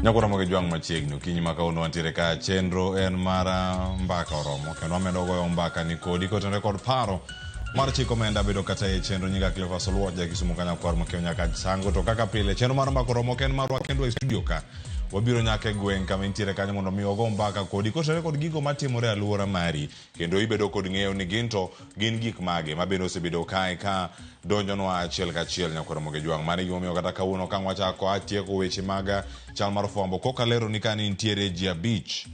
Nyakoro mogi jwang' machiegni okinyi ma kawuono wantiere ka chenro en mar mbaka oromo kendo wamedo goyo mbaka ni kodi kotenore kod paro mar chik omenda bedo kata e chenro nyinga Cleophas Oluoch ja Kisumu kanya kwar mokiewo nyaka Sango to kaka pile chenro mar mbaka oromo ok en marwa kendwa e studio ka wabiro nyaka e gweng' kama intiere kanyo mondo mi wago mbaka kodi kotenore kod gigo matimore e alwora mari kendo ibedo kod ng'eyo ni gin to gin gik mage ma bende osebedo kae ka donjonwa achiel kachiel nyakwar Ramogi Jwang'. Mano e gimomiyo kata kawuono ka ang' wachako atieko weche mag chal mar fwambo koka aleroni ka ni nitiere ji abich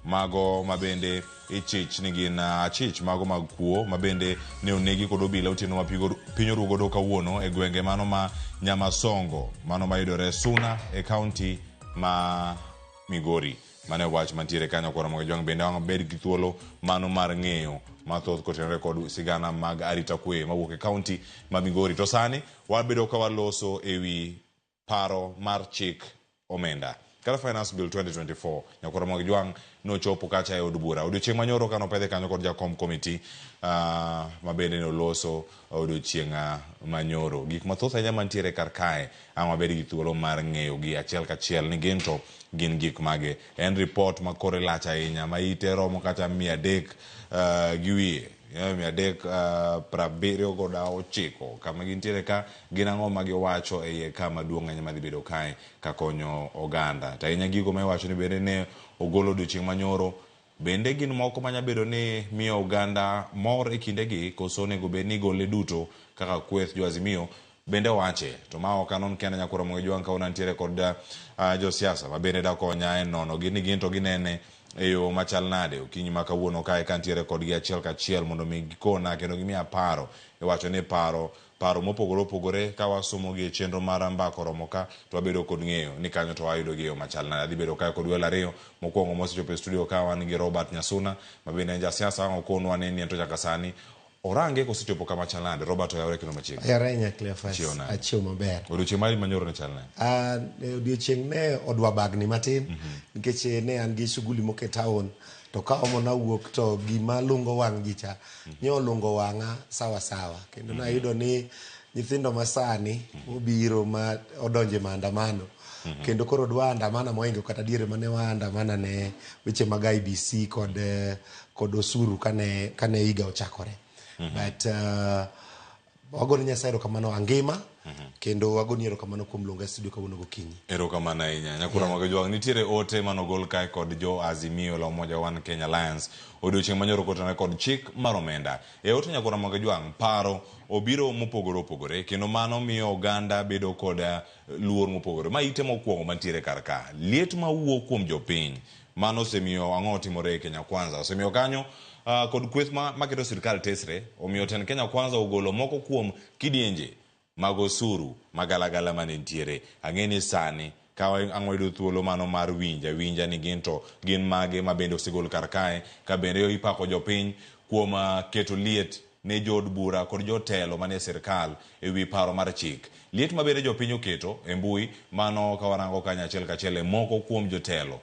mago ma bende ichich ni gin achich mago mag kuo ma bende ne onegi kod obila otieno ma piny oru godo kawuono e gwenge mano ma Nyamasongo mano mayudore Suna e kaunti ma Migori. Mano e wach mantiere kanyo koro Ramogi Jwang' bende wang' bed gi thuolo mano mar ng'eyo mathoth kotenore kod sigana mag arita kwe mawuok e kaunti ma Migori. To sani wabedo ka waloso e wi paro mar chik omenda kata Finance Bill 2024. Nyakwar Ramogi Jwang' nochopo kacha e od bura odiochieng' manyoro kane opedhe kanyo kod jakom komiti ma bende noloso odiochieng' manyoro. Gik mathoth ahinya mantiere kar kae ang' wabed gi thuolo mar ng'eyo gi achiel kachiel ni gin to gin gik mage. En report ma kore lach ahinya ma ite romo kata 300 gi wiye, 379 kama gintiere ka gin ang'o ma giwacho e iye ka maduong' ahinya madhi bedo kae ka konyo oganda. To ahinya gigo ma iwacho ni bende ne ogol odiochieng' manyoro bende gin moko manya bedo ni miyo oganda mor e kindegi koso onego bed ni igole duto kaka kweth jo Azimio bende wache. To ma ok anon kenda nyakwar Ramogi Jwang' kawuono antiere kod josiasa ma bende dakonya e nono gi ni gin to ginene e yo machal nade okinyi ma kawuono kae kantiere kodgi achiel kachiel mondo mi gikona kendo gimiya paro iwacho ni paro paro mopogore opogore ka wasomo gi e chenro mar mbaka oromo ka to wabedo kod ng'eyo ni kanyo to wayudo gi e yo machal nade. Adhi bedo kae kod welo ariyo mokwongo mosechopo e studio ka wan gi Robert Nyasuna ma bende en jasiasa ang' okonwa ni en to nyaka sani orange kosechopo kama chal nade. Robert oyawre kendo machiegni. Oyawre ahinya Cleophas. Achiewo nade? Achiewo maber. Odiochieng' mari manyoro ne chal nade? Ah, odiochieng' ne odwa bagni matin nikech ne an gi shughuli moko e town to ka omo nawuok to gima lungo wang' ji cha ne olungo wang'a sawa sawa kendo nayudo ni nyithindo masani obiro ma odonjo e maandamano kendo koro dwa andamana mohingo kata diere mane wa andamana ne weche mag IBC kod kod osuru kane kane higa ochakore but wagone Nyasaye erokamano angima kendo wagoni erokamano kuom luonga e studio kawuono gokinyi. Erokamano ahinya. Nyakura yeah. Jwang' nitiere ote manogol kae kod jo Azimio la Umoja One Kenya Alliance odiochieng' manyoro kotenore kod chik mar omenda. E ote Nyakura mag Jwang' paro obiro mopogore opogore kendo mano miyo oganda bedo kod luor mopogore. Ma ite mokwongo mantiere kar ka. Liet mawuok kuom jopiny mano osemiyo ang'o otimore e Kenya Kwanza. Osemiyo kanyo kod kweth ma maketo sirkal tesre omiyo tend Kenya Kwanza ogolo moko kuom kidienje mag osuru magalagala mane nitiere. Ang'e ni sani ka ang' wayudo thuolo mano mar winjo awinja ni gin to gin mage ma bende osegol kar kae ka bende ipako jopiny kuom keto liet ne jood bura kod jotelo manie sirkal e wi paro mar chik. Liet ma bende jopiny oketo e mbui mano ka warango kanyo achiel kachiel e moko kuom jotelo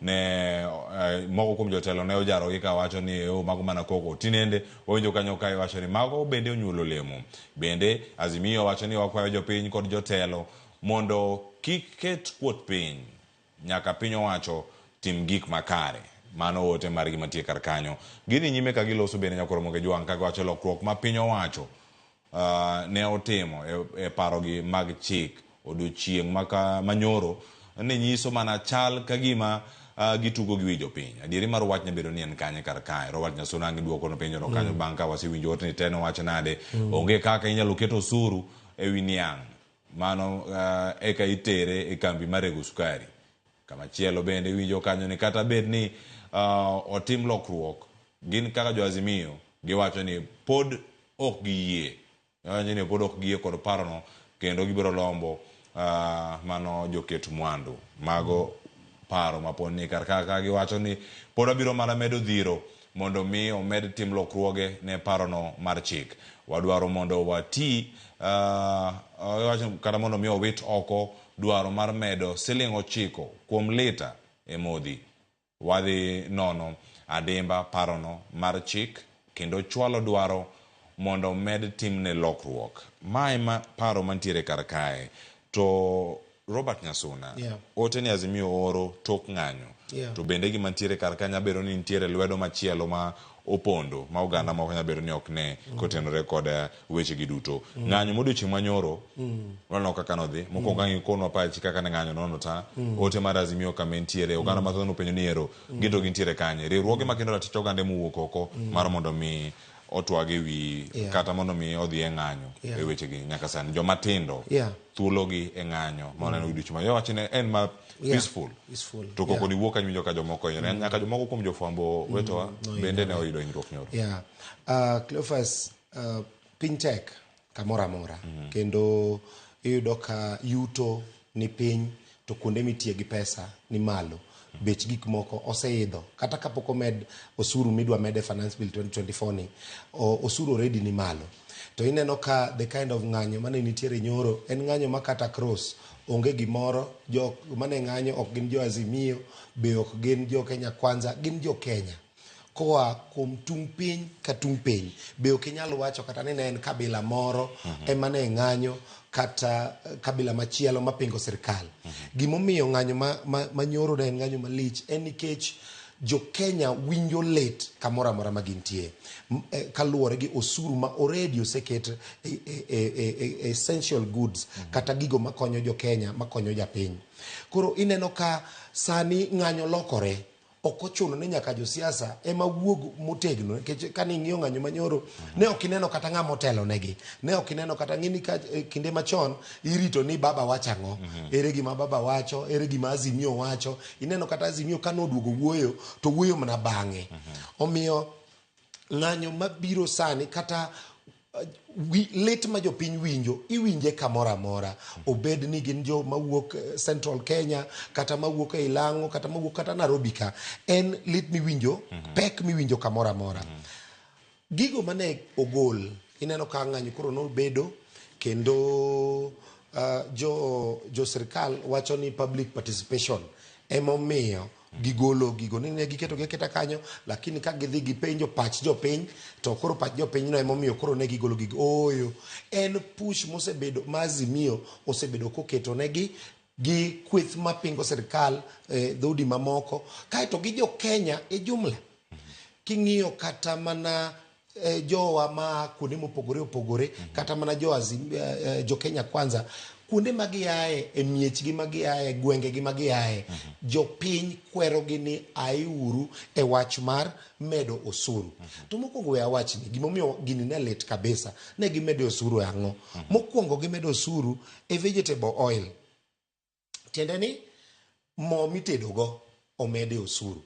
ne moko kuom jotelo ne ojarogi ka wacho ni oh, mago mana koko. Tinende wawinjo kanyo ka iwacho ni mago bende onyuolo olemo. Bende Azimio wacho ni wakwayo jopiny kod jotelo mondo kik ket kuot piny nyaka piny owacho tim gik makare. Mano ote margi mantie kar kanyo. Gidhi nyime ka giloso bende nyakoro Moge Jwang' ka giwacho lokruok ma piny owacho ne otimo e parogi mag chik odiochieng' manyoro ne nyiso mana chal ka gima gitugo gi wi jopiny. Adieri mar wach nyabedo ni en kanye kar kae. Robert Nyasuna ang' iduoko no penjo no kanyo bang' ka wasewinjo ote ni te nowacho nade. Onge kaka inyalo ket osuru e wi niang' mano eka itere e kambi mar rego sukari. Kamachielo bende iwinjo kanyo ni kata bed ni otim lokruok, gin kaka jo Azimio giwacho ni pod ok giyie. Giwacho ni pod ok giyie kod parono kendo gibiro lombo mano joket mwandu. Mago paro ma pod ni kar ka giwacho ni pod wabiro mana medo dhiro mondo mi omed tim lokruoge ne parono mar chik. Wadwaro mondo wati, kata mondo mi owit oko dwaro mar medo siling 9 kuom lita e modhi. Wadhi nono adimba parono mar chik kendo chwalo dwaro mondo med timne lokruok. Ma ema paro mantiere kar kae. To Robert Nyasuna, ote ni Azimio oro tok ng'anyo. To bende gima ntiere kar ka nyabedo ni nitiere lwedo machielo ma opondo ma oganda moko nyabedo ni ok ne kotenore kod weche gi duto. Ng'anyo modiochieng' manyoro, waneno kaka nodhi. Mokwongo ang' ikonwa pachi kaka ne ng'anyo nono ta. Ote mar Azimio kama entiere, oganda mathoth nopenjo ni ero, gin to gintiere kanye. Riwruoge makendo ratich oganda emowuok oko mar mondo mi otwag e wi kata mondo mi odhi e ng'anyo e wechegi nyaka sani. Joma tindo thuologi e ng'anyo ma waneno odiochieng' ma wacho ni en ma peaceful. Peaceful. To koko ni wuok kanyo ka jomoko hinyore. Nyaka jomoko kuom jofwambo wetowa bende ne oyudo hinyruok nyoro. Cleophas, piny tek kamoro amora. Kendo iyudo ka yuto ni piny to kuonde mitie gi pesa ni malo. Bech gik moko oseidho. Kata kapok omed osuru midwa med e Finance Bill 2024 ni, osuru already ni malo. To ineno ka the kind of ng'anyo mane nitiere nyoro en ng'anyo ma kata cross onge gimoro, jok mane ng'anyo ok gin jo Azimio, be ok gin jo Kenya Kwanza, gin jo Kenya. Koa kuom tung' piny ka tung' piny, be ok inyal wacho kata ni ne en kabila moro ema ne ng'anyo kata kabila machielo mapingo sirkal. Gimomiyo ng'anyo ma nyoro ne en ng'anyo malich en nikech jo Kenya winjo lit kamoro amora ma gintie. Kaluwore gi osuru ma already oseket e essential goods kata gigo makonyo jo Kenya, makonyo japiny. Koro ineno ka sani ng'anyo lokore. Ok ochuno ni nyaka josiasa ema wuog motegno, nikech kane ing'iyo ng'anyo manyoro, ne ok ineno kata ng'ama otelo negi. Ne ok ineno kata ng'ini ka kinde machon irito ni baba wacho ang'o, ere gima baba wacho, ere gima Azimio wacho. Ineno kata Azimio kane oduogo wuoyo, to wuoyo mana bang'e. Omiyo ng'anyo mabiro sani kata lit ma jopiny winjo, iwinje kamoro amora. Obed ni gin jo mawuok Central Kenya, kata mawuok e Ilang'o, kata mawuok kata Nairobi ka. En lit miwinjo, pek miwinjo kamoro amora. Gigo mane ogol, ineno ka ng'anyo koro nobedo, kendo jo sirkal wacho ni public participation emomiyo gigolo gigo. Ni ne giketo gi aketa kanyo, lakini ka gidhi gipenjo pach jopiny, to koro pach jopiny no emomiyo koro ne gigolo gigo. Ooyo, en push mosebedo ma Azimio osebedo koketo negi gi kweth mapingo sirkal, dhoudi mamoko, kaeto gi jo Kenya e jumla. King'iyo kata mana jowa ma kuonde mopogore opogore, kata mana jo Kenya Kwanza, kuonde ma giaye, e miechgi ma giaye, gwengegi ma giaye, jopiny kwerogi ni aiuru e wach mar medo osuru. To mokwongo we awachni, gimomiyo gini ne lit kabisa, ne gimedo osuru e ang'o? Mokwongo gimedo osuru e vegetable oil. Tiende ni mo mitedogo omede osuru.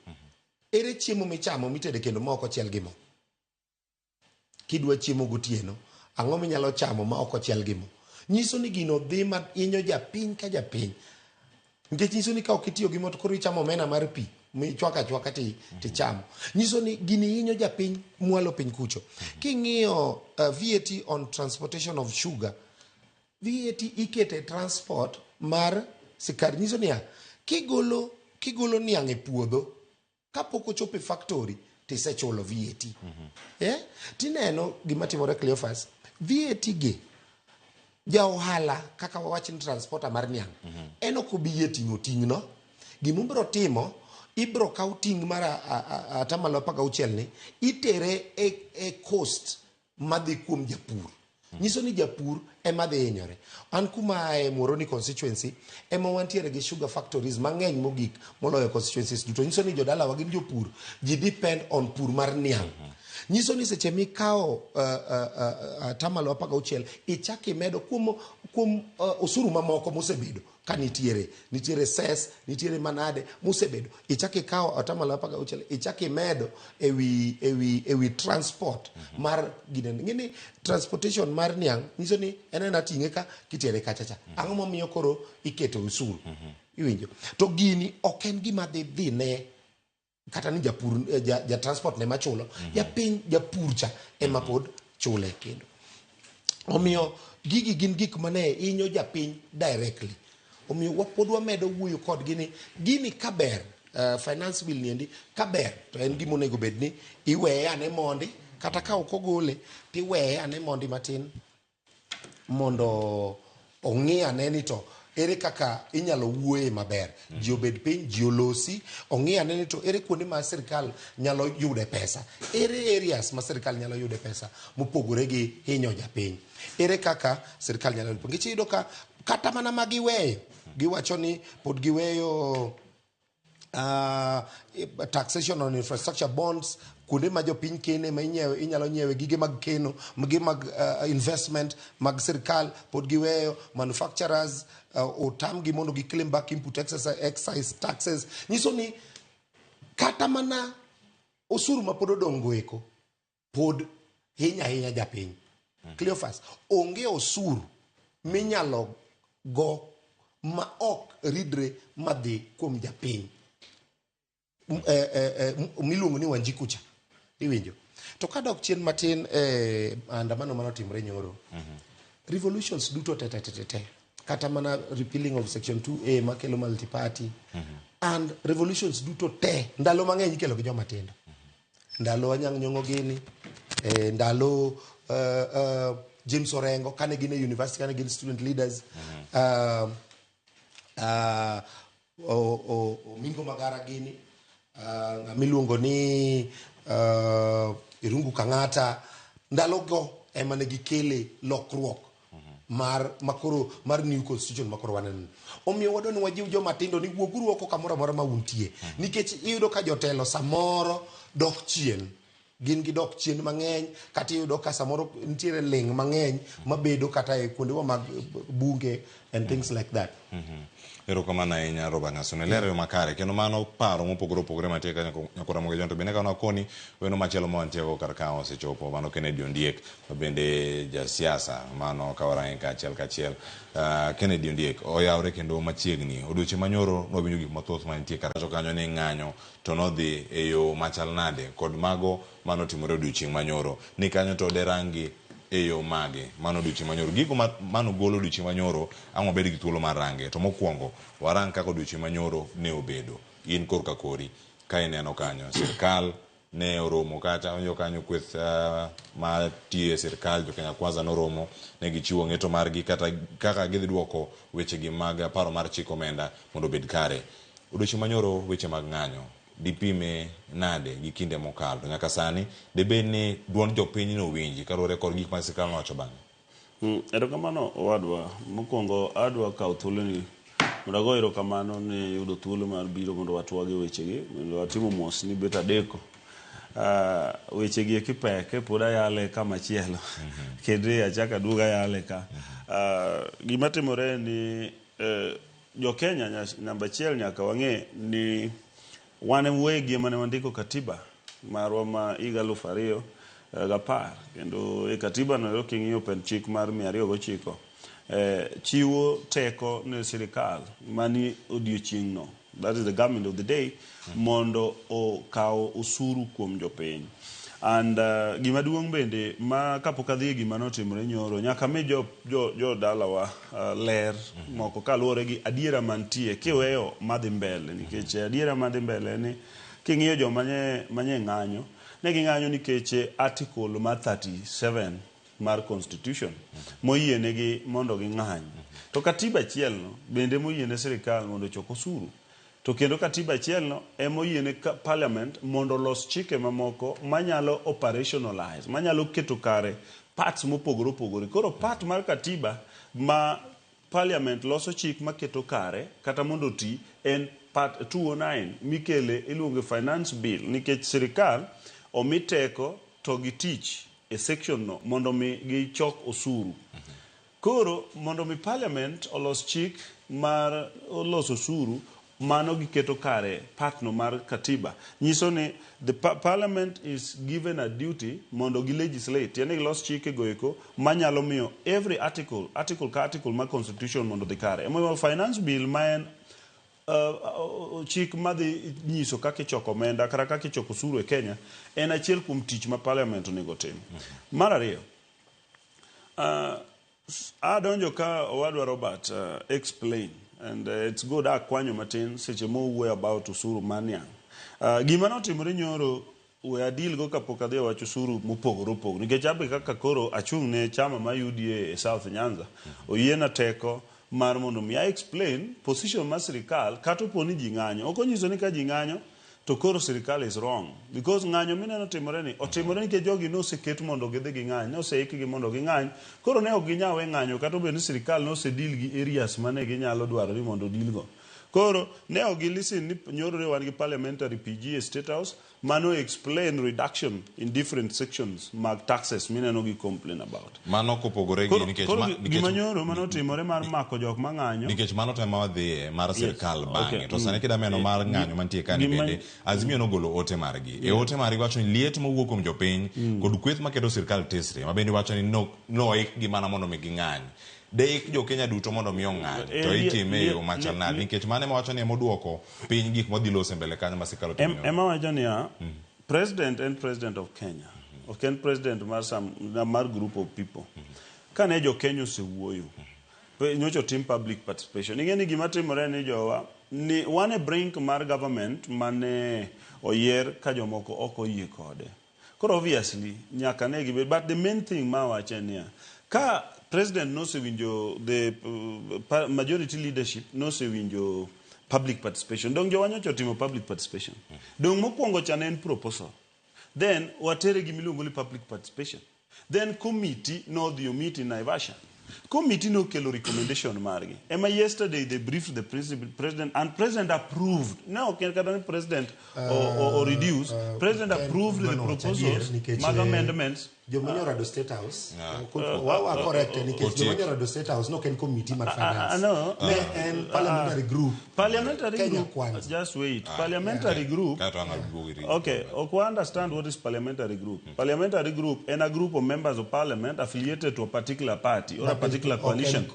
Ere chiemo michamo mitede kendo ma ok ochiel gi mo? Kidwa chiemo gotieno, ang'o minyalo chamo ma ok ochiel gi mo? Nyiso ni gino dhi ma hinyo japiny ka japiny. Nikech nyiso ni ka ok itiyo gi mo to koro ichamo omena mar pi, michwako achwaka tichamo. Nyiso ni gini hinyo japiny mwalo piny kucho. King'iyo VAT on transportation of sugar, VAT ikete transport mar sikari. Nyiso niya, kigolo niang' e puodho, kapok ochopo e factory, tisechulo VAT. Tineno gima timore Cleophas, VAT gi, ja ohala kaka wawach ni transporter mar niang', en ok obi yie ting'o ting'no. Gima obiro timo, ibiro kaw ting' mar atamalo apar gauchiel ni, itere e cost madhi kuom japur. Nyiso ni japur ema dhi hinyore. An kuma ae Muhoroni constituency, ema wantiere gi sugar factories mang'eny mogik moloyo constituencies duto. Nyiso ni jodalawa gin jopur, ji depend on pur mar niang'. Nyiso ni seche mikawo atamalo apar gauchiel, ichak imedo kuom osuru mamoko mosebedo ka nitiere. Nitiere cess, nitiere manade mosebedo. Ichak ikawo atamalo apar gauchiel, ichak imedo ewi transport mar gine. Ng'eni transportation mar niang' nyiso ni en ena ting'e ka kitere kacha cha. Ang'o momiyo koro iketo osuru? Iwinjo? To gini ok en gima dhi ne kata ni japur, ja transport ne machulo. Japiny, japur cha ema pod chule kendo. Omiyo gigi gin gik mane hinyo japiny directly. Omiyo pod wamedo wuoyo kodgi ni gini kaber, finance bill niendi kaber to en gima onego bed ni iweye ane mondi, kata ka ok ogole tiweye ane mondi matin mondo ong'i ane ni to ere kaka inyalo wuoye maber. Ji obed piny, ji olosi, ong'i ane ni to ere kuonde ma sirkal nyalo yude pesa, ere areas ma sirkal nyalo yude pesa mopogore gi hinyo japiny, ere kaka sirkal nyalo yudo. Nikech iyudo ka kata mana ma giweyo, giwacho ni pod giweyo taxation on infrastructure bonds, kuonde ma jopiny kene ma inyiewe, inyalo nyiewe gige mag keno, gige mag investment mag sirkal pod giweyo. Manufacturers otamgi mondo gi claim back input excise taxes. Nyiso ni kata mana osuru ma pod odong' go eko pod hinya ahinya japiny. Cleophas, onge osuru minyalo go ma ok ridre madhi kuom japiny miluongo ni Wanjiku cha, iwinjo. To kadok chien matin e andamano manotimore nyoro, revolutions duto te te te te, kata mana repealing of section 2A makelo multi-party and revolutions duto te, ndalo mang'eny ikelo gi joma tindo. Ndalo Anyang' Nyong'o gini, ndalo James Orengo kane gin e university, kane gin student leaders, Omingo Magara gini, ng'ama iluongo ni Irungu Kang'ata, ndalogo ema ne gikele lokruok mar makoro mar new constitution makoro waneno. Omiyo wadwa ni wajiw joma tindo ni wuoguru oko kamoro amora ma untie, nikech iyudo ka jotelo samoro dok chien, gin gi dok chien mang'eny, kata iyudo ka samoro nitiere ling mang'eny mabedo kata e kuondewa mag bunge and things like that. Erokamano ahinya, Robert Nyasuna. Ilero yo makare kendo mano paro mopogore opogore mantie ka nyakora Mogejon. To bende ka nakoni weno machielo ma wantiego kar ka osechopo, mano Kennedy Ondiek ma bende jasiasa mano ka warange kaachiel kachiel. Kennedy Ondiek oyawre kendo machiegni. Odiochieng' manyoro nwawinjo gik mathoth mantie kar kacho kanyo ni ng'anyo to nodhi e yo machal nade kod mago manotimore odiochieng' manyoro. Ni kanyo to derangi e yo mage mano odiochieng' manyoro. Gigo manogol odiochieng' manyoro ang' wabed gi thuolo mar range. To mokwongo warang kaka odiochieng' manyoro ne obedo. In korka kori ka ineno kanyo sirkal ne oromo kacha winjo kanyo kweth matiyo e sirkal jo Kenya Kwanza noromo ne gichiwo ng'eto margi kata kaka gidhi duoko wechegi mag paro mar chik omenda mondo obed kare. Odiochieng' manyoro weche mag ng'anyo dipime nade gi kinde mokalo to nyaka sani debed ni duond jopiny nowinji kaluwore kod gik ma sirkal nowacho bang'e. Erokamano owadwa. Mokwongo adwa kawo thuoloni mondo ago erokamano ni yudo thuolo mar biro mondo watwag e wechegi mondo watimo mos ni bet adeko. Wechegi eki pek pod ayale kama chielo kendo achako aduog ayale ka. Gima timore en ni jo Kenya namba achiel nyaka wang'e ni wan wegi ema ne wandiko katiba marwa ma higa 2010, kendo e katiba no king'iyo pend chik mar 209 chiwo teko ne sirikal mani odiochieng' no, that is the government of the day, mondo okaw osuru kuom jopiny. And gima duong' bende ma kapok adhi e gima notimore nyoro, nyaka mi jo, jo, jo dalawa ler moko kaluwore gi adiera mantie kiweyo madhi mbele, nikech adiera madhi mbele ni king'iyo joma nye ng'anyo, ne ging'anyo nikech article mar 37 mar constitution moyienegi mondo ging'any. To katiba achiel no bende moyiene sirikal mondo ochok osuru. To kendo katiba achiel no ema oyiene parliament mondo olos chike mamoko manyalo operationalize, manyalo keto kare parts mopogore opogore. Koro part mar katiba ma parliament loso chik maketo kare kata mondo oti en part 209 mikele iluongo finance bill, nikech sirikal omi teko to gi tich e section no mondo mi gichok osuru. Koro mondo mi parliament olos chik mar loso osuru, mano giketo kare part no mar katiba. Nyiso ni the parliament is given a duty mondo gi legislate, tiende gilos chike go eko manyalo miyo every article, article ka article mar constitution mondo odhi kare. Emomiyo finance bill ma en chik madhi nyiso kaka ichoko omenda kata kaka ichoko osuru e Kenya en achiel kuom tich ma parliament onego otim. Mar ariyo, adonjo ka owadwa Robert explain And it's good akwanyo matin seche mowuoyo about usuru mar niang'. Gima notimore nyoro we adil go kapok adhi e wach usuru mopogore opogore nikech abe kaka koro achung' ne chama ma UDA e South Nyanza oyiena teko mar mondo mi a explain position mar sirikal kata opo ni ji ng'anyo. Ok onyiso ni ka ji ng'anyo to koro sirikal is wrong because ng'anyo mineno timore ni otimore nikech jogi noseket mondo gidhi ging'any, noseikgi mondo ging'any. Koro ne ok ginyal we ng'anyo kata obedo ni sirikal nose deal gi areas mane ginyalo dwaro ni mondo deal go. Koro ne ok gi listen ni nyoro ne wan gi parliamentary PG e State House mano explain reduction in different sections mag taxes mineno gi complain about. Mano kopogore gi nikech koro gima nyoro mane otimore mar mako jok mang'anyo. Nikech mano to ema wadhiye mar sirkal bang'e. To sani kida meno mar ng'anyo mantie kani bende Azimio nogolo ote margi. E ote margi wacho ni liet mowuok kuom jopiny kod kweth maketo sirkal tesre ma bende wacho ni noikgi mana mondo mi ging'any. Deik jo Kenya duto mondo mi ong'any to itime e yo machal nade nikech mano ema wacho ni ema oduoko piny gik mwadhi loso e mbele kanyo ma sirkal otimo. Ema wacho niya, president en president of Kenya. Ok en president mar some, mar group of people. Kane jo Kenya osewuoyo, nyocha otim public participation. Ing'e ni gima timore ni jowa, ni wan e brink mar government mane oyier ka jomoko ok oyie kode. Koro obviously nyaka ne gibed, but the main thing ma awacho en niya, ka president nosewinjo the majority leadership nosewinjo public participation, dong jowa nyocha otimo public participation. Dong mokwongo cha ne en proposal. Then watere gima iluongo ni public participation. Then committee nodhi o meet in Naivasha. Committee nokelo recommendation margi. Ema yesterday they briefed the president and president approved. Ne ok en kata ni president o reduce. President approved the proposals mag amendments. Joma nyorado State House, wa correct nikech joma nyorado State House no en committee mar finance. No. Ne en parliamentary group. Parliamentary Kenya group. Kwanza. Just wait. Parliamentary group. Okay, ok wa understand what is parliamentary group. Parliamentary group en a group of members of parliament affiliated to a particular party or a particular coalition.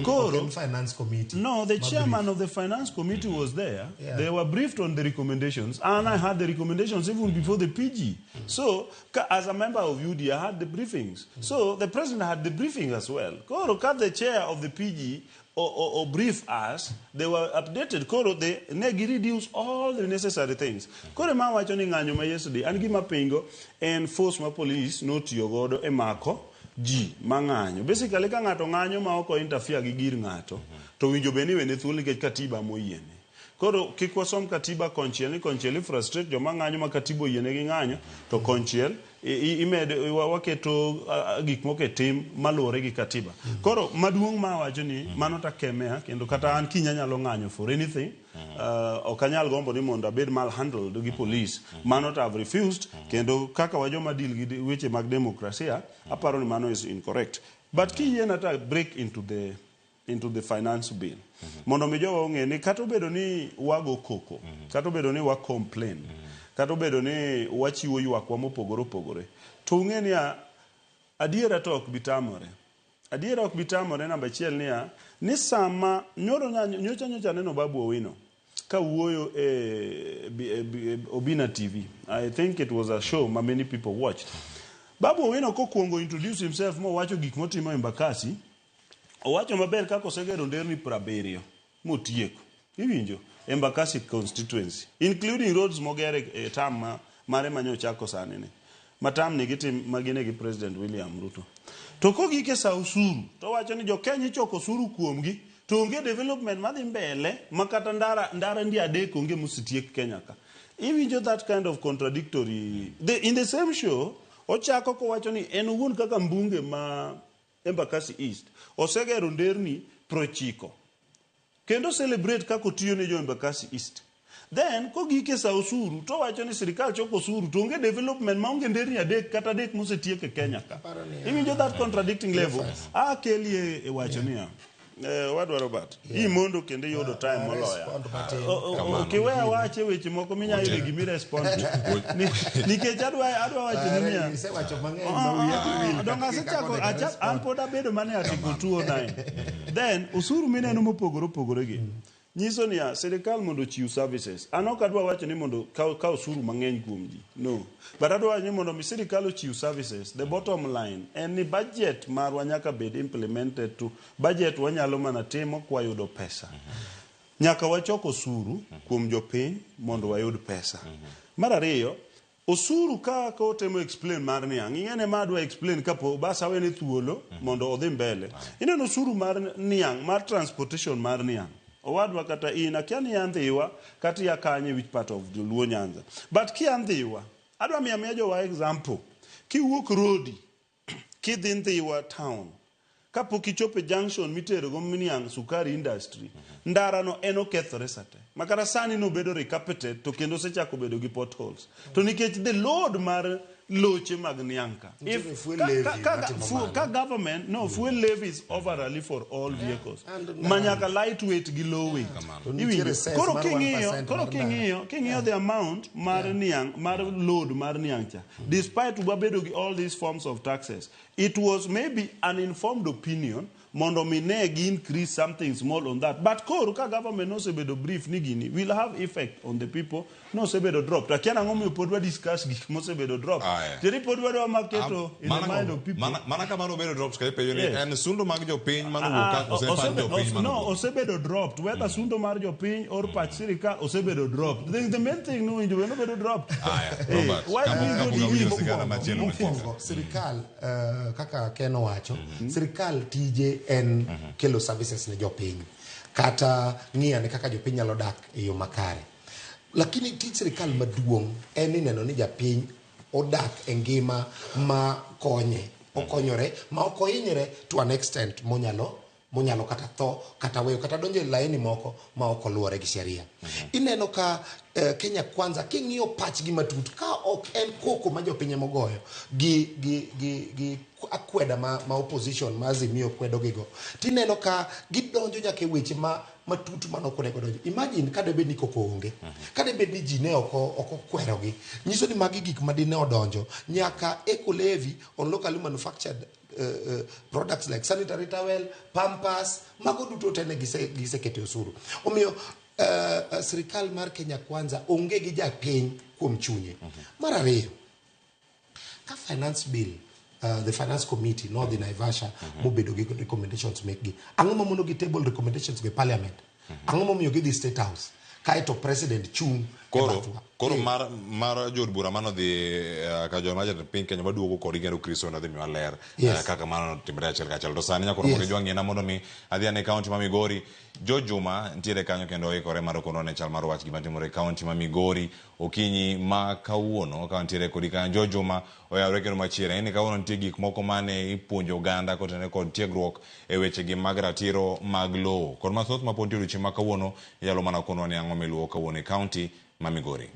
Koro, finance committee. No, the chairman of the finance committee was there. Yeah. They were briefed on the recommendations, and I had the recommendations even before the PG. So, as a member of UD, I had the briefings. So, the president had the briefing as well. Koro, the chair of the PG or brief us, they were updated. Koro, they negi reduce all the necessary things. Koro ma wacho ni ng'anyo ma yesterday, an gima pingo en force ma police notiyo godo e mako ji mang'anyo. Basically, ka ng'ato ng'anyo ma ok interfere gi gir ng'ato, to winjo bed ni wene thuolo nikech katiba moyiene. Koro kik wasom katiba konchiel ni konchiel i frustrate joma ng'anyo ma katiba oyiene gi ng'anyo, to konchiel imed waketo gik moko e tim maluwore gi katiba. Koro maduong' ma awacho ni mano takemea kendo kata an kiny anyalo ng'anyo for anything. Ok anyal gombo ni mondo abed malhandled gi police. Mano to I've refused kendo kaka wa joma deal gi weche mag demokrasia, aparo ni mano is incorrect. But kiyiena ta break into the finance bill. Mondo mi jowa ong'e ni kata obedo ni wago koko, kata obedo ni wa complain, kata obedo ni wachiwo ywakwa mopogore opogore, to ung'e niya, adiera to ok bi tamore. Adiera ok bi tamore namba achiel niya, ni sama nyoro nyocha nyocha neno Babu Owino ka wuoyo e Obina TV. I think it was a show ma many people watched. Babu Owino kokwongo introduce himself mowacho gik motimo Embakasi, owacho maber kaka osegero nderni 70 motieko. Iwinjo? Embakasi constituency, including roads mogere e term mare manyochako sani ni. Ma term ni gitim magine gi President William Ruto. To kogik e sa osuru, to wacho ni jo Kenya ichoko osuru kuomgi, to onge development madhi mbele ma kata ndara ndi adek onge mosetiek Kenya ka. Iwinjo that kind of contradictory. In the same show, ochako kowacho ni en owuon kaka mbunge ma Embakasi East osegero nderni 90 kendo celebrate kaka otiyo ne jo Embakasi East. Then kogik e sa osuru to wacho ni sirikal choko osuru to onge development maonge nderni adek kata adek mosetiek e Kenya ka. Iwinjo that contradicting level. Akelie e wacho niya, wadwa Robert, imondo kendo iyudo time moloya. Kiweya wache weche moko minyalo yudo gimi respond. Nikech adwa wacho ni niya. Donge asechako an pod abedo mana e article 209. Then osuru mineno mopogore opogore gi. Nyiso niya, sirikal mondo ochiw services. An ok adwa wacho ni mondo kaw, kaw osuru mang'eny kuom ji. No. But adwa wacho ni mondo mi sirikal ochiw services, the bottom line en ni budget marwa nyaka bed implemented to budget wanyalo mana timo kwayudo pesa. Nyaka wachok osuru kuom jopiny mondo wayud pesa. Mar ariyo, osuru ka kotemo explain mar niang', ing'ene ma adwa explain kapo bas awene thuolo mondo odhi mbele. Ineno osuru mar niang', mar transportation mar niang'. Owadwa kata in, akia ni ia Ndhiwa kata ia kanye which part of Luo Nyanza. But kia Ndhiwa, adwa miyo amiya jowa example. Kiwuok Rodi, kidhi Ndhiwa town, kapok ichopo e junction mitero go niang' sukari industry, ndara no en okethore sate. Makata sani nobedo recarpeted to kendo osechako bedo gi potholes. To nikech the load mar loche mag niang' ka. Nitiere fuel ka, levy ka, ka, matimo fuel, mano. ka government, no, fuel levy is overally for all vehicles. And Manyaka lightweight gi low weight. To nitiere Iwinjo? cess Koro mar king'iyo, 1% koro mar ndara. king'iyo, king'iyo the amount mar niang', mar load mar niang' cha. Despite wabedo gi all these forms of taxes, it was maybe an informed opinion mondo mi ne gi increase something small on that. But koro ka government nosebedo brief ni gini will have effect on the people, nosebedo dropped. Akia nang'o momiyo pod wa discuss gik mosebedo dropped. Aya. Teri pod wadwa maketo in the mind of people. Mana kamano obedo drops ka ipenjo ni Yes. en sundo mag jopiny mano wuok Ah, ka ose pach jopiny mano no, wuok. osebedo dropped. Whether sundo mar jopiny or pach sirikal osebedo dropped. The main thing no winjo obedo dropped. Aya, Eh, Robert, why do we go kapok gi awinjo gik sigana machielo machielo. Mokwongo, sirikal kaka Ken owacho, sirikal tije en kelo services ne jopiny kata ng'iyo ane kaka jopiny nyalo dak e yo makare. Lakini tij sirikal maduong' en ni neno ni japiny odak e ngima ma konye, okonyore, ma ok ohinyre to an extent monyalo kata tho kata weyo kata donjo e laini moko ma ok oluwore gi sheria. Ineno ka Kenya Kwanza king'iyo pachgi matut ka ok en koko ma jopiny emogoyo gi akweda ma opposition ma Azimio kwedo gigo, tineno ka gidonjo nyaka e weche ma matut mane ok onego donjo. Imagine ka debed ni koko onge, ka debed ni ji ne ok okwerogi, nyiso ni magi gik ma dine odonjo nyaka eco levy on locally manufactured products like sanitary towel, pampers, mago duto te ne gisekete osuru. Omiyo sirikal mar Kenya Kwanza onge gi japiny kuom chunye. Mar ariyo, ka finance bill, the finance committee nodhi Naivasha mobedo gi recommendations mekgi, ang'o mamono gi table recommendations go e parliament? Ang'o momiyo gidhi State House kaeto president chung' e Koro, bathwa? koro mar jood bura mano dhi ka joma jatend piny Kenya waduogo kodgi kendo Kristo nodhi miwa ler kaka mano notimore achiel kachiel. To sani nyakoro mondo ijwang' ng'ina mondo mi adhi ane kaunti ma Migori. George Juma nitiere kanyo kendo oikore mar kono ne chal mar wach gima timore e kaunti ma Migori okinyi ma kawuono ka nitiere kodi kanyo. George Juma oyawre kendo machiegni. Ni kawuono nitie gik moko mane ipuonjo oganda kotenore kod tiegruok e weche gi mag ratiro mag lowo. Kod mathoth ma pod nitie odiochieng' ma kawuono, inyalo mana konwa ni ang'o miluwo kawuono e kaunti ma Migori.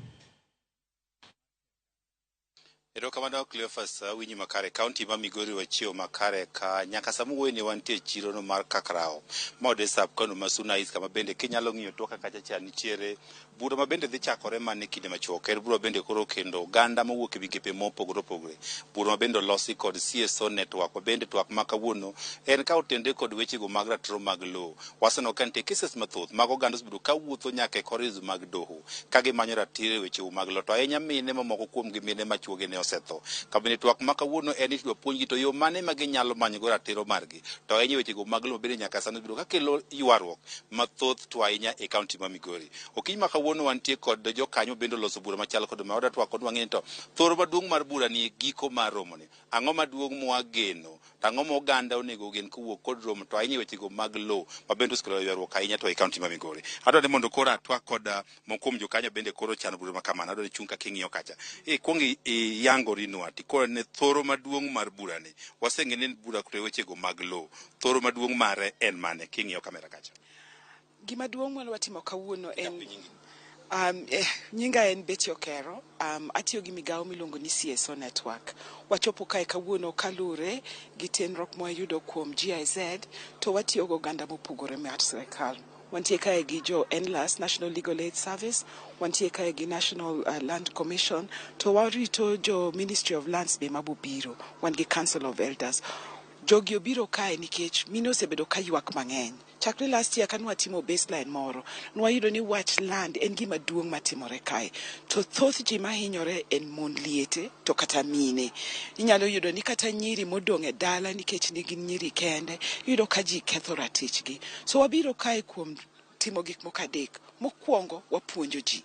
Erokamano Cleophas, awinji makare. Kaunti ma Migori wachiewo makare ka nyaka sama wuoyo ni wantie e chiro no mar Kakrao ma ode sub county ma Suna East, kama bende kinyalo ng'iyo toka kacha cha nitiere bura ma bende dhi chakore mana e kinde machuok. En bura bende koro kendo oganda mowuok e migepe mopogore opogore. Bura ma bende olosi kod CSO network ma bende twak ma kawuono en ka otende kod wechego mag ratiro mag lowo. Waseneno ka nitie cases mathoth mag oganda osebedo ka wuotho nyaka e corridors mag doho ka gimanyo ratiro e weche mag lowo. To ahinya mine mamoko kuom gi mine ma chuogi ne osetho. Kabende twak ma kawuono en ni idwa puonjgi to yo mane ma ginyalo manyogo ratiro margi. To ahinya e wechego mag lowo bende nyaka sani osebedo ka kelo ywaruok mathoth to ahinya e kaunti ma Migori. Okinyi ma kawuono wantie kod jokanyo bende oloso bura machal kod ma wadwa twak kod wang'e ni to thoro maduong' mar bura ni e giko mar romoni. Ang'o maduong' mwageno? To ang'o ma oganda onego ogen kowuok kod romo to ahinya e wechego mag lowo ma bende osekelo ywaruok ahinya to e kaunti ma Migori. Adwaro ni mondo koro atwak kod moko kuom jokanyo bende koro chano bura ma kamano. Adwaro ni chung' kaka ing'iyo kacha. Ikwong iyangorinwa tikone ne thoro maduong' mar bura ni. Waseng'e ni en bura to e wechego mag lowo. Thoro maduong' mare en mane king'iyo kamera kacha? Gima duong' mane watimo kawuono en nyinga en Betty Okero. Atiyo gi migawo miluongo ni CSO Network. Wachopo kae kawuono kaluwore gi tenruok mwayudo kuom GIZ to watiyo gi oganda mopogore mar sirikal. Wantie kae gi jo NLAS, National Legal Aid Service, wantie kae gi National Land Commission, to warito jo Ministry of Lands be mabobiro. Wan gi Council of Elders. Jogi obiro kae nikech mine osebedo ka ywak mang'eny. Chakre last year kane watimo baseline moro, nwayudo ni wach land en gima duong' matimore kae. To thoth ji mahinyore en mon liete to kata mine. Inyalo yudo ni kata nyiri modong' e dala nikech ne gin nyiri kende, iyudo ka ji ketho ratichgi. So wabiro kae kuom timo gik moko adek. Mokwongo, wapuonjo ji.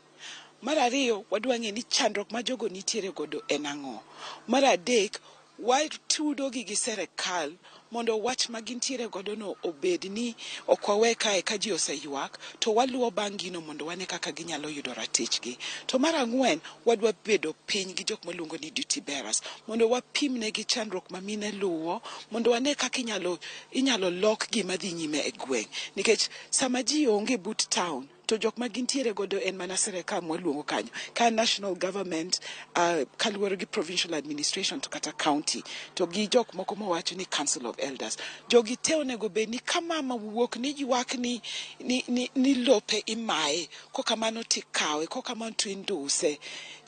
Mar ariyo, wadwa ng'e ni chandruok ma jogo nitiere godo en ang'o. Mar adek, watudo gi gi serikal mondo wach ma gintiere godo no obed ni ok wawe kae ka ji oseywak to waluwo bang' gino mondo wane kaka ginyalo yudo ratichgi. To mar ang'wen, wadwa bedo piny gi jok maluongo ni duty bearers mondo wapim negi chandruok ma mine luwo mondo wane kaka inyalo lok gima dhi nyime e gweng'. Nikech sama ji onge but town to jok ma gintiere godo en mana sirikal mwaluongo kanyo ka national government, kaluwore gi provincial administration to kata county to gi jok moko mawacho ni council of elders. Jogi te onego bed ni ka mama wuok ni ywak ni lope imaye, kokamano tikawe, kokamano to induse,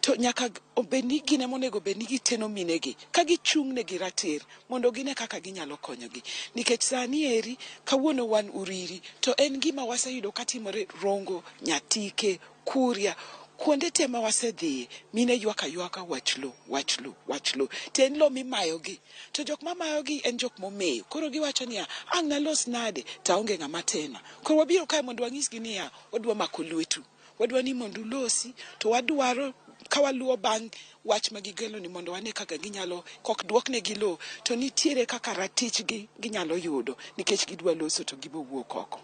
to nyaka obed ni gin ema onego bed ni giteno minegi ka gichung' negi ratir mondo gine kaka ginyalo konyogi. Nikech sani eri kawuono wan Uriri to en gima waseyudo katimore Rongo, Nyatike, Kuria, kuonde te ma wasedhiye, mine ywak aywaka wach lo, wach lo, wach lo. To en lo mimayogi. To jok mamayogi en jok momew. Koro giwacho niya, ang' nalos nade to aonge ng'ama tena. Koro wabiro kae mondo wanyisgi niya, wadwa mako lwetu. Wadwa ni mondo ulosi to wadwaro ka waluwo bang' wach ma gigelo ni mondo wane kaka ginyalo kok duoknegi lo to nitiere kaka ratichgi ginyalo yudo nikech gidwa loso to gibo wuok oko.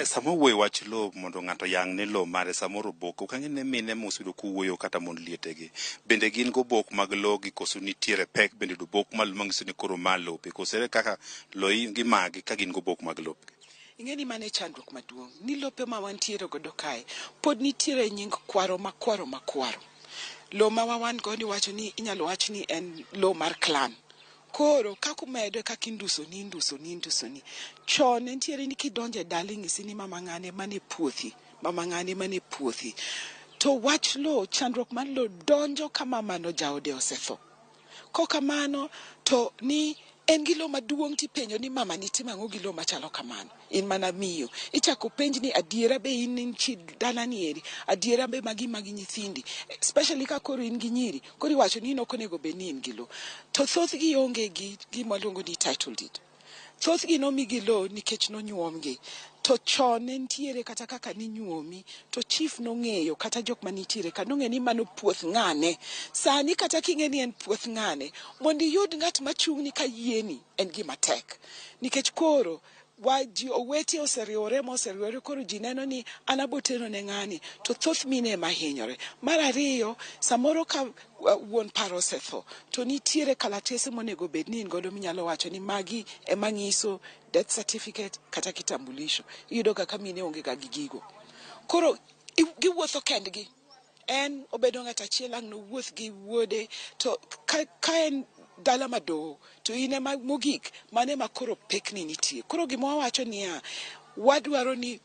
Sama owuoyo wach lowo mondo ng'ato yang ne lowo mare samoro obok ok ang'e ne mine mosebedo kowuoyo kata mon lietegi bende gin gobok mag lowo gi koso nitiere pek bende yudo obok manyiso ni koro ma lope koso ere kaka lowo gimagi ka gin gobok mag lopgi. Ing'e ni mano e chandruok maduong' ni lope ma wantiere godo kae pod nitiere nying kwaro ma kwaro ma kwaro. Lowo ma wan go ni wacho ni inyalo wach ni en lowo mar clan. Koro kaka umedo e kaka induso ni induso ni induso ni. Chon ne nitiere ni kidonjo e dala inyisi ni mama ng'ane mane puothi, mama ng'ane mane puothi. To wach lowo, chandruok mar lowo donjo ka mamano jaode osetho. Kokamano to ni en gi lowo maduong' tipenjo ni mama ni timo ang'o gi lowo machalo kamano. In mana miyo. Ichako penj ni adiera be in chi dala ni eri, adiera be magi magi nyithindi. Especially ka koro in gi nyiri, koro iwacho ni in ok onego bed ni in gi lowo. To thothgi onge gi gima waluongo ni title deed. Thothgi nomigi lowo nikech nonyuomgi. To chon ne nitiere kata kaka ninyuomi to chief nong'eyo kata jok manitiere ka nong'eyo ni mano puoth ng'ane. Sani kata king'e ni en puoth ng'ane, mondo iyud ng'at machung'ni ka yieni en gima tek. Nikech koro wa ji owete oseriwore moseriwore koro ji neno ni an aboteno ne ng'ani to thoth mine ema hinyore. Mar ariyo, samoro ka wuon paro osetho to nitiere kalatese monego bed ni in godo minyalo wacho ni magi ema ng'iso death certificate kata kitambulisho. Iyudo ga ka mine onge ga gi gigo. Koro giwuotho kendgi. En obedo ng'at achiel ang' nowuoth gi wuode to ka en dala madoho to in ema mogik mano ema koro pekni nitie. Koro gima wawacho niya, wadwaro ni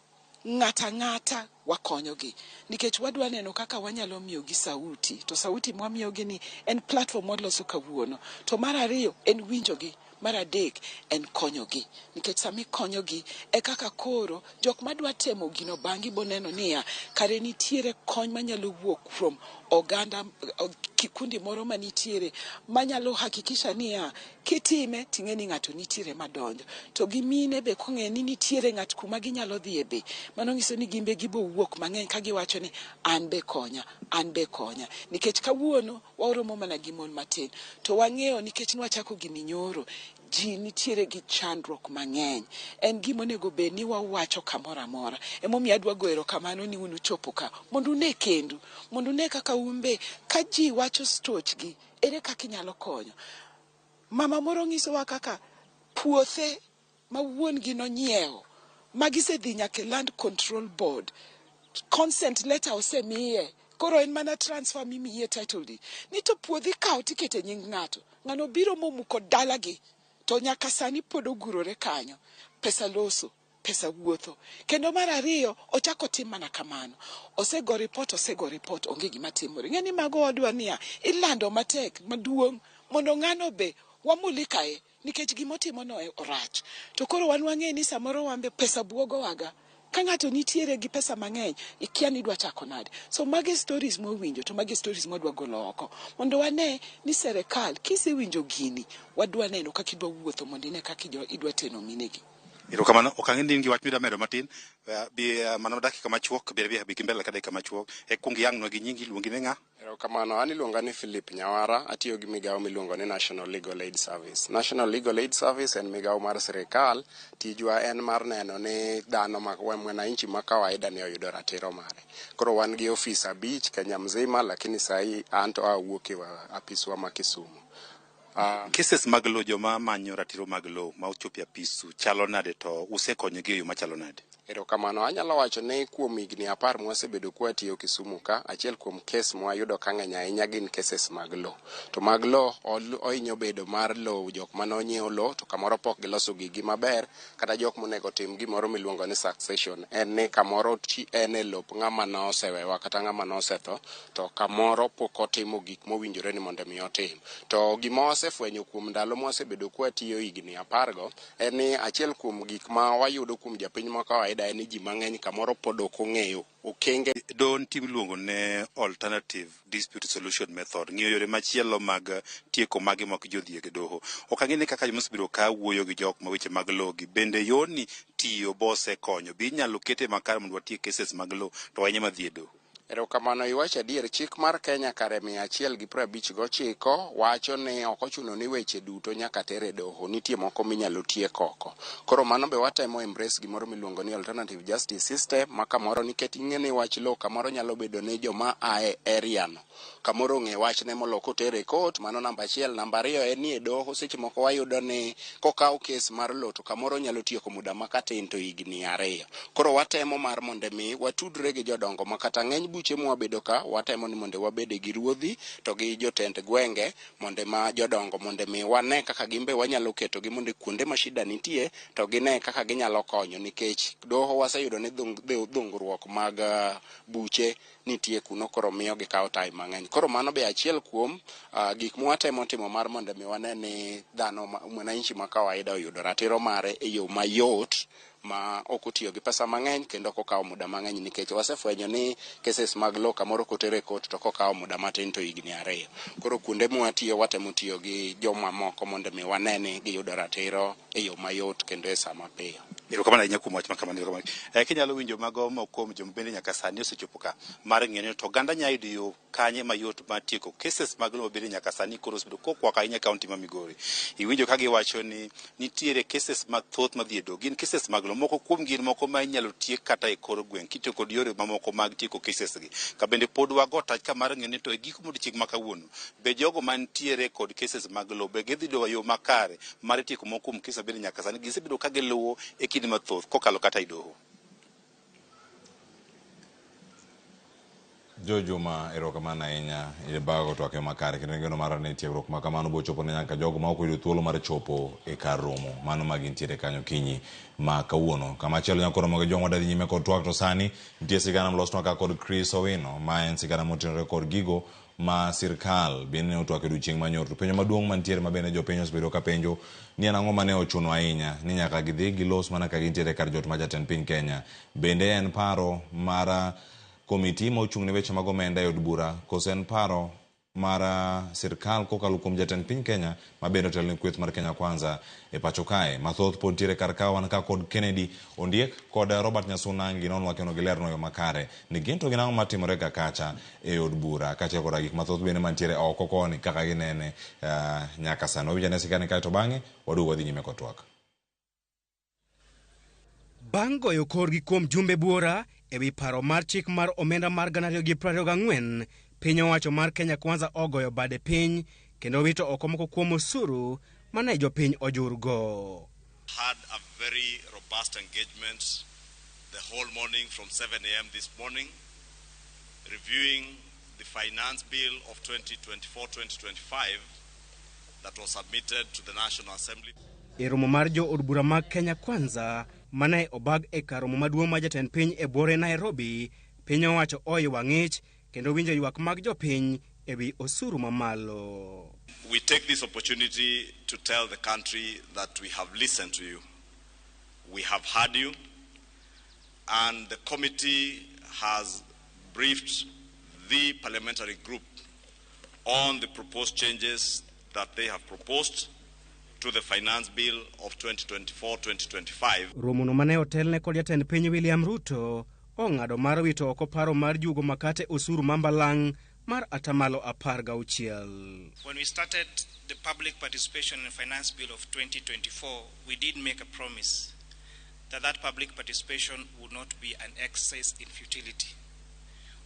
ng'ata ang'ata wakonyogi nikech wadwa neno kaka wanyalo miyogi sauti to sauti mwamiyogi ni en platform mwaloso kawuono. To mar ariyo en winjogi. Mar adek en konyogi nikech sama ikonyogi e kaka koro jok madwa temo gino bang'i boneno niya kare nitiere kony manyalo wuok from oganda kikundi moro manitiere manyalo hakikisha niya kitime ting'e ni ng'ato nitiere madonjo. To gi mine be kong'e ni nitiere ng'at kuma ginyalo dhiye be mano nyiso ni gin be gibo wuok mang'eny ka giwacho ni an be konya, an be konya. Nikech kawuono waromo mana gi mon matin to wang'eyo nikech nwachako gini nyoro ji nitiere gi chandruok mang'eny. En gima onego bed ni wawacho kamoro amora. Emomiyo adwa goyo erokamano ni un uchopo ka mondo une kendu, mondo une kaka un be ka ji wacho stochgi, ere kaka inyalo konyo. Mama moro nyisowa kaka puothe ma wuon gi nonyiewo ma gisedhi nyaka e land control board, consent letter osemiye, koro en mana transfer mimiye title deed. Ni to puodho ikawo tikete nying ng'ato, ng'ano biro momuko dalagi to nyaka sani pod ogurore kanyo. Pesa loso, pesa wuotho. Kendo mar ariyo, ochako otim mana kamano. Osego report, osego report, onge gima timore. Ing'e ni mago wadwa niya, ilando matek maduong' mondo ng'ano be Wamulikae nikech gimotimo no e orach. To koro wan wang'e ni samoro wambe pesa buogowaga. Ka ng'ato nitiere gi pesa mang'eny, ikia ni idwa chako nade. So magi stories mwawinjo to magi stories mwadwa golo oko. Mondo wane ni serikal kisewinjo gini, wadwa neno kaka idwa wuotho mondo ine kaka idwa teno minegi. Erokamano, ok ang'e ni in gi wach midwa medo matin. Bi mana dakika machuok, bi bi bi mbele ka dakika machuok. E kuong iyangnwa gi nyingi, iluongi ni ng'a? Erokamano, an iluonga ni Philip Nyawara, atiyo gi migawo miluongo ni National Legal Aid Service. National Legal Aid Service en migawo mar sirikal, tijwa en mar neno ni dhano ma mwananchi ma kawaida ni oyudo ratiro mare. Koro wan gi ofis 5 Kenya mzima, lakini sahi an to awuok e apiswa ma Kisumu. Cases mag lowo, joma manyo ratiro mag lowo ma ochopo e apisu chalo nade to usekonyogi e yo machalo nade? Erokamano, anyalo wacho ni kuom higni 10 mwasebedo kwatiyo Kisumu ka, achiel kuom kes mwayudo ka ng'eny ahinya gin cases mag lowo. To mag lowo ohinyo bedo mar lowo jok mane onyiewo lowo to kamoro pok giloso gigi maber, kata jok monego tim gimoro miluongo ni succession. En ni kamoro en e lop ng'ama nosewewa kata ng'ama nosetho, to kamoro pok otimo gik mowinjore ni mondo mi otim. To gima wasefwenyo kuom ndalo mwasebedo kwatiyo higni 10 go, en ni achiel kuom gik ma wayudo kuom japiny ma kawaida en ni ji mang'eny kamoro pod ok ong'eyo okenge. Doho nitie miluongo ne alternative dispute solution method, ng'iyo yore machielo mag tieko magi ma ok ji odhi e doho. Ok ang'e ni kaka joma ka wuoyo gi jok ma weche mag lowo gi, bende yorni tiyo bosekonyo, be inyalo kete makare mondo watiek cases mag lowo to ahinya madhi e doho? Erokamano, iwacho adier, chik mar Kenya kare 159 wacho ni ok ochuno ni weche duto nyaka ter e doho, nitie moko minyalo tiek oko. Koro mano be watemo embrace gimoro miluongo ni alternative justice system, ma kamoro nikech ing'e ni wach lowo kamoro nyalo bedo ni joma ae area no kamoro ong'e wachne molo kotere e court. Mano namba achiel. Namba ariyo en ni e doho seche moko wayudo ni kokaw kes mar lowo to kamoro nyalo tieko muda ma katin to higni 2. Koro watemo mar mondo mi watudre gi jodongo ma kata ng'eny buche mwabedo ka watemo ni mondo wabede gi ruodhi to gi jotend gwenge mondo ma jodongo mondo mi wane kaka gin be wanyalo ketogi mondo kuonde ma shida nitie to gine kaka ginyalo konyo, nikech doho waseyudo ni dhungruok mag buche nitie kuno, koro miyo gikawo time mang'eny. Koro mano be achiel kuom gik mwatemo timo mar mondo mi wane ni dhano mwananchi ma kawaida oyudo ratiro mare e yo mayot ma ok otiyo gi pesa mang'eny kendo ok okawo muda mang'eny, nikech wasefwenyo ni cases mag lowo kamoro koter e court to kokawo muda matin to higni 2. Koro kuonde mwatiyo watemo tiyo gi joma moko mondo mi wane ni giyudo ratiro e yo mayot kendo e saa mapiyo. Erokamano ahinya kuom wach ma kamano. Erokamano. Kinyalo winjo mago moko kuom joma bende nyaka sani osechopo ka mar ng'eyo ni to oganda nyalo yudo yo kanye mayot mar tieko cases mag lowo bende nyaka sani koro osebedo kokwako ahinya kaunti ma Migori. Iwinjo ka giwacho ni nitiere cases mathoth madhi e doho. Gin cases mag lowo. Moko kuom gin moko ma inyalo tiek kata e kor gweng' kitiyo kod yore mamoko mag tieko cases gi. Ka bende pod wago tach ka mar ng'eyo ni to e giko modiochieng' ma kawuono be jogo mantiere kod cases mag lowo be gidhi yudo yo makare mar tieko moko kuom cases bende nyaka sani gisebedo ka giluwo e kinde mathoth kokalo kata e doho. Jo Juma, erokamano ahinya ibago twak e makare kendo geno mara ni tiegruok ma kamano bochopo ne nyaka jogo ma ok oyudo thuolo mar chopo e kar romo mano ma gintiere kanyo kinyi ma kawuono. Kamachielo nyako romo gi jong'wa dhi nyime kod twak to sani nitie sigana molosnwa ka kod Chris Owino ma en sigana motenore kod gigo ma sirkal bende ne otwak e odiochieng' manyoro. To penjo maduong' mantiere ma bende jopiny osebedo ka penjo ni en ang'o mane ochuno ahinya ni nyaka gidhi gilos mana ka gintiere kar jot ma jatend piny Kenya. Bende en paro mar komiti ma ochung' ne weche mag omenda e od bura koso en paro mar sirkal kokalo kuom jatend piny Kenya ma bende otelo ne kweth mar Kenya Kwanza e pacho kae. Mathoth pod ntiere kar ka wan ka kod Kennedy Ondiek kod Robert Nyasuna ginonwa kendo gilerno yo makare ni gin to gin ang'o matimore ga kacha e od bura kaachiel koda gik mathoth bende mantiere oko koni kaka ginene nyaka sani. Wawinj ane sigana kae to bang'e waduog wadhi nyime kod twak. Bang' goyo korgi kuom jumbe buora ewi paro mar chik mar omenda mar 2024, piny owacho mar Kenya Kwanza ogoyo bade piny kendo wito oko moko kuom osuru mane jopiny ojurgo. Had a very robust engagement the whole morning from 7 a.m. this morning, reviewing the finance bill of 2024-2025 that was submitted to the National Assembly. E romo mar jo od bura mag Kenya Kwanza mane obag e kar romo maduong' mar jatend piny e buore Nairobi, piny owacho oiwa ng'ich kendo winjo ywak mag jopiny ewi osuru mamalo. We take this opportunity to tell the country that we have listened to you. We have heard you, and the committee has briefed the parliamentary group on the proposed changes that they have proposed to the Finance Bill of 2024-2025. Romono mane otelne kod jatend piny William Ruto ong'ado mar wito oko paro mar juogo makate osuru mambalang' mar 16%. When we started the public participation in Finance Bill of 2024, we did make a promise that that public participation would not be an exercise in futility.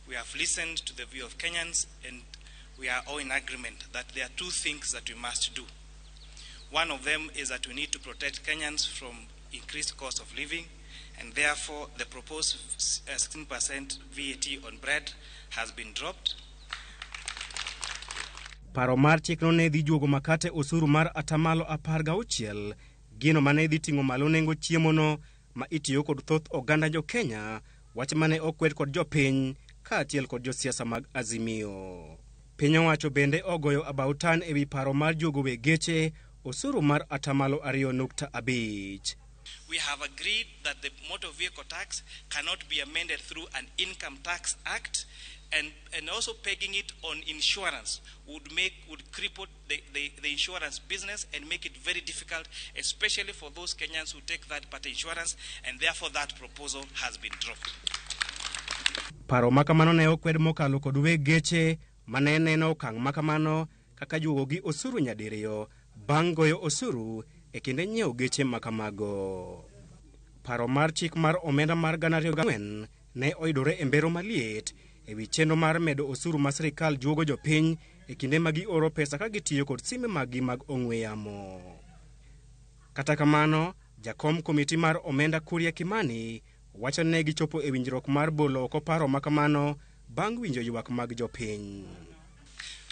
We have listened to the view of Kenyans, and we are all in agreement that there are two things that we must do. One of them is that we need to protect Kenyans from increased cost of living, and therefore the proposed 16% VAT on bread has been dropped. Paro mar chikno ne dhi juogo makate osuru mar 16%, gino mane dhi ting'o malo nengo chiemono ma itiyo kod thoth oganda jo Kenya, wach mane okwed kod jopiny kaachiel kod josiasa mag Azimio. Piny owacho bende ogoyo abautan ewi paro mar juogo weg geche osuru mar 2.5%. We have agreed that the motor vehicle tax cannot be amended through an income tax act, and also pegging it on insurance would cripple the insurance business and make it very difficult, especially for those Kenyans who take that party insurance, and therefore that proposal has been dropped. Paro makamano ne okwed mokalo kod weg geche mane neno okang' makamano kaka juogo gi osuru nyadiriyo bang' goyo osuru e kinde nyiewo geche makamago. Paro mar chik mar omenda mar 2004 ne oyudore e mbero maliet ewi chenro mar medo osuru ma sirikal juogo jopiny e kinde ma gioro pesa ka gitiyo kod simbe maggi mag ong'we yamo. Kata kamano, jakom komiti mar omenda Kuria Kimani wacho ne gichopo e winjruok mar bolo oko paro makamano bang' winjo ywak mag jopiny.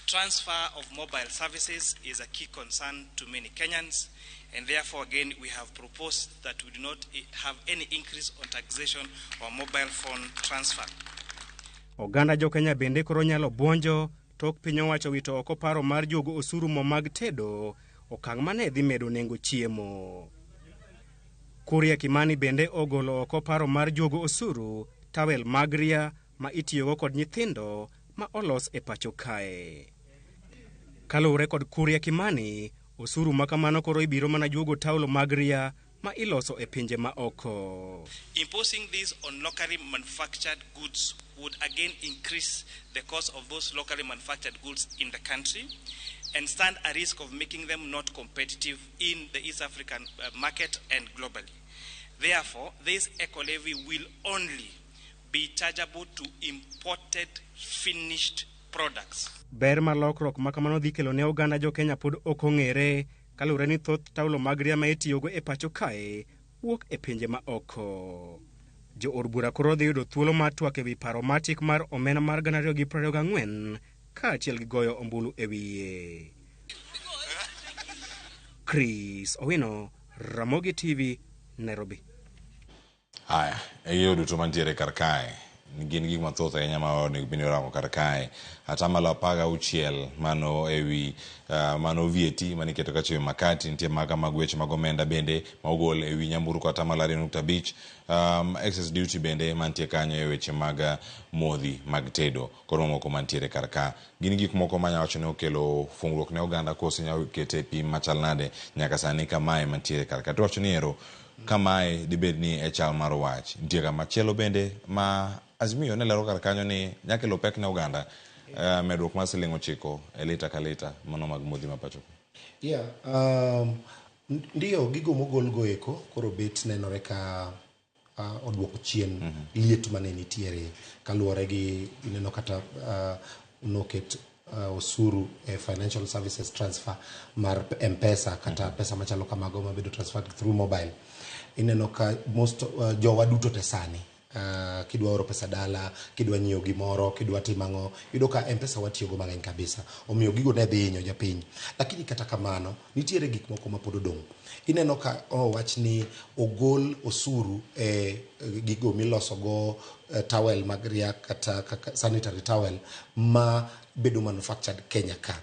Transfer of mobile services is a key concern to many Kenyans, and therefore again we have proposed that we do not have any increase on taxation or mobile phone transfer. Oganda jo Kenya bende koro nyalo buonjo tok piny owacho wito oko paro mar juogo osuru mo mag tedo, okang' mane dhi medo nengo chiemo. Kuria Kimani bende ogolo oko paro mar juogo osuru tawel mag ria ma itiyogo kod nyithindo ma olos e pacho kae. Kaluwore kod Kuria Kimani, osuru makamano koro ibiro mana juogo taulo mag ria ma iloso e pinje ma oko. Imposing this on locally manufactured goods would again increase the cost of those locally manufactured goods in the country and stand a risk of making them not competitive in the East African market and globally. Therefore, this eco levy will only be chargeable to imported finished products. Ber mar lokruok makamano dhi kelo ne oganda jo Kenya pod ok ong'ere kaluwore ni thoth taulo mag ria ma itiyogo e pacho kae wuok e pinje ma oko. Jo od bura koro dhi yudo thuolo mar twak ewi paro mar chik mar omenda mar 2024 kaachiel gi goyo ombulu e wiye. Chris Owino, Ramogi TV, Nairobi. Haya, e gigo duto mantiere kar kae gin gik mathoth ahinya ma onego bed ni orango kar kae. 16% mano ewi mano VAT maniketo kachiwo makati, nitie maga mag weche mag omenda bende ma ogol ewi nyamburko 2.5%, excess duty bende mantie kanyo e weche mag modhi mag tedo. Koro moko mantiere kar ka gin gik moko manya wacho ni okelo fungruok ne oganda kose nyalo kete e pim machal nade nyaka sani kamae mantiere kar ka. To wacho ni ero kamae dibed ni e chal mar wach. Nitie kama chielo bende ma Azimio ne lero kar kanyo ni nyakelo pek ne oganda medruok mar siling 9 e lita ka lita mano mag modhi ma pacho. Yeah, ndiyo gigo mogol go eko koro bet nenore ka oduoko chien liet mane nitiere kaluwore gi ineno kata noket osuru e financial services transfer mar M-Pesa kata pesa machalo kamago mabedo transferred through mobile. Ineno ka most jowa duto te sani Kidwa oro pesa dala, kidwa nyiewo gimoro, kidwa timo ang'o, iyudo ka M-Pesa watiyogo mang'eny kabisa. Omiyo gigo ne dhi hinyo japiny. Lakini kata kamano, nitiere gik moko ma pod odong'. Ineno ka owach ni ogol osuru e gigo milosogo towel mag riak kata kaka sanitary towel ma bedo manufactured Kenya ka.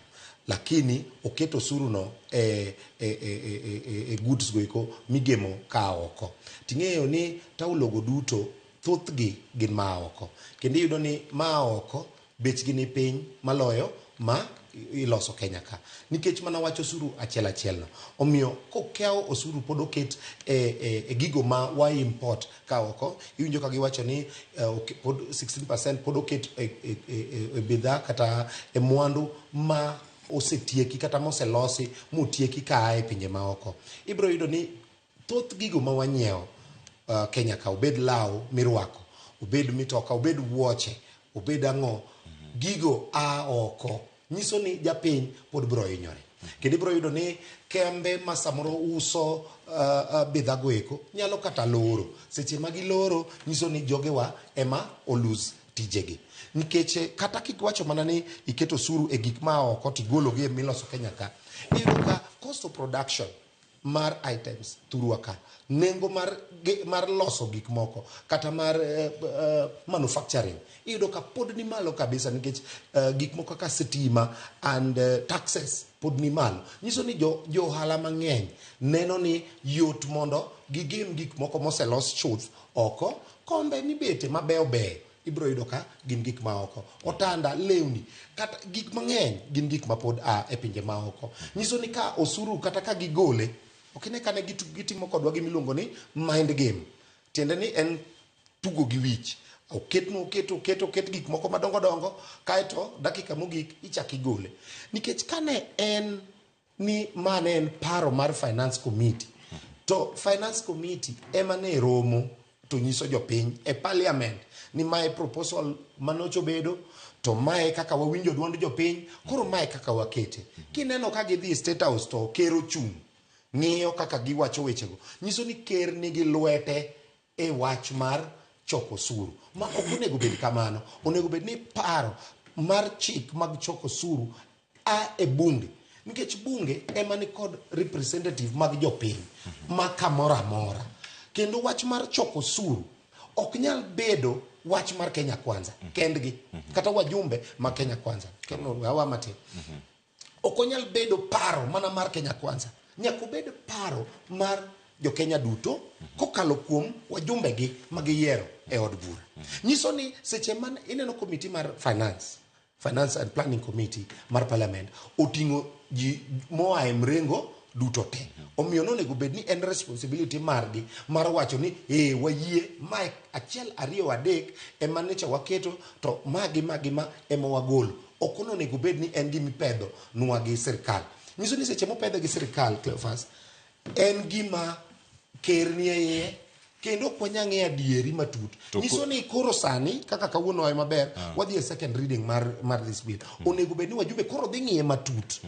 Lakini oket osuru no e, e, e, e, e, e goods go eko migemo ka oko. Ting'eyo ni taulo go duto thothgi gin maa oko. Kendo iyudo ni maa oko bechgi ni piny maloyo ma iloso Kenya ka. Nikech mana wach osuru achiel achiel no. Omiyo kokew osuru pod oket e, e, e gigo ma wa import ka oko, iwinjo ka giwacho ni pod 16% pod oket e, e, e, e bidhaa kata e mwandu ma osetieki kata moselosi motieki ka e pinje maoko. Ibiro yudo ni thoth gigo ma wanyiewo Kenya ka, obed law mirwako, obed mitoka, obed wuoche, obed ang'o, gigo a oko. Nyiso ni japiny pod biro hinyore. Kendo ibiro yudo ni kembe ma samoro uso bidhaa go eko nyalo kata loro. Seche ma giloro nyiso ni jogewa ema olose tijegi. Nikech kata kiwacho mana ni iketo osuru e gik ma oko tigologi e miloso Kenya ka, iyudo ka cost of production mar items thurwa ka, nengo mar, mar loso gik moko kata mar manufacturing iyudo ka pod ni malo kabisa nikech gik moko kaka sitima and taxes pod ni malo. Nyiso ni jo, jo ohala mang'eny neno ni yot mondo gigem gik moko moselos chuth oko, kombe mibete mabeyo beyo ibiro yudo ka gin gik ma oko. Otanda, lewni, kata gik mang'eny gin gik ma pod a e pinje ma oko. Nyiso ni ka osuru kata ka gigole, ok ine kane gitimo kodwa gimiluongo ni mind game. Tiende ni en tugo gi wich. Oketnu oket oket oket gik moko madongo dongo, kaeto dakika mogik ichak igole. Nikech kane en ni ma ne en paro mar finance committee, to finance committee ema ne romo to nyiso jopiny e parliament ni mae proposal manocho bedo to mae kaka wawinjo duond jopiny, koro mae kaka wakete. Kineno ka gidhi e State House to ker ochung' ng'iyo kaka giwacho wechego, nyiso ni ker nigi lwete e wach mar choko osuru. Ma ok onego bed kamano. Onego bed ni paro mar chik mag choko osuru a e bunge. Nikech bunge ema ni kod representative mag jopiny ma kamoro amora. Kendo wach mar choko osuru ok nyal bedo wach mar Kenya Kwanza kendgi kata wajumbe ma Kenya Kwanza. Kendo awa matin. Ok onyal bedo paro mana mar Kenya Kwanza. Nyaka obed paro mar jo-Kenya duto kokalo kuom wajumbegi ma giyiero e od bura. Nyiso ni seche man ineno committee mar finance, Finance and Planning Committee mar parliament oting'o ji moa e mrengo duto te. Omiyo nonego bed ni en responsibility margi mar wacho ni ee wayie mae achiel ariyo adek ema nyocha waketo to ma gi ma gi ma ema wagolo. Ok onego bed ni en gima ipedho nwa gi sirkal. Nyiso ni seche mopedhe gi sirkal, Cleophas, en gima ker nie iye kendo ok wanyal ng'eyo adieri matut. Nyiso ni koro sani kaka kawuono wae maber, wadhi e second reading mar, mar this bill. Onego bed ni wajumbe koro dhi ng'iye matut.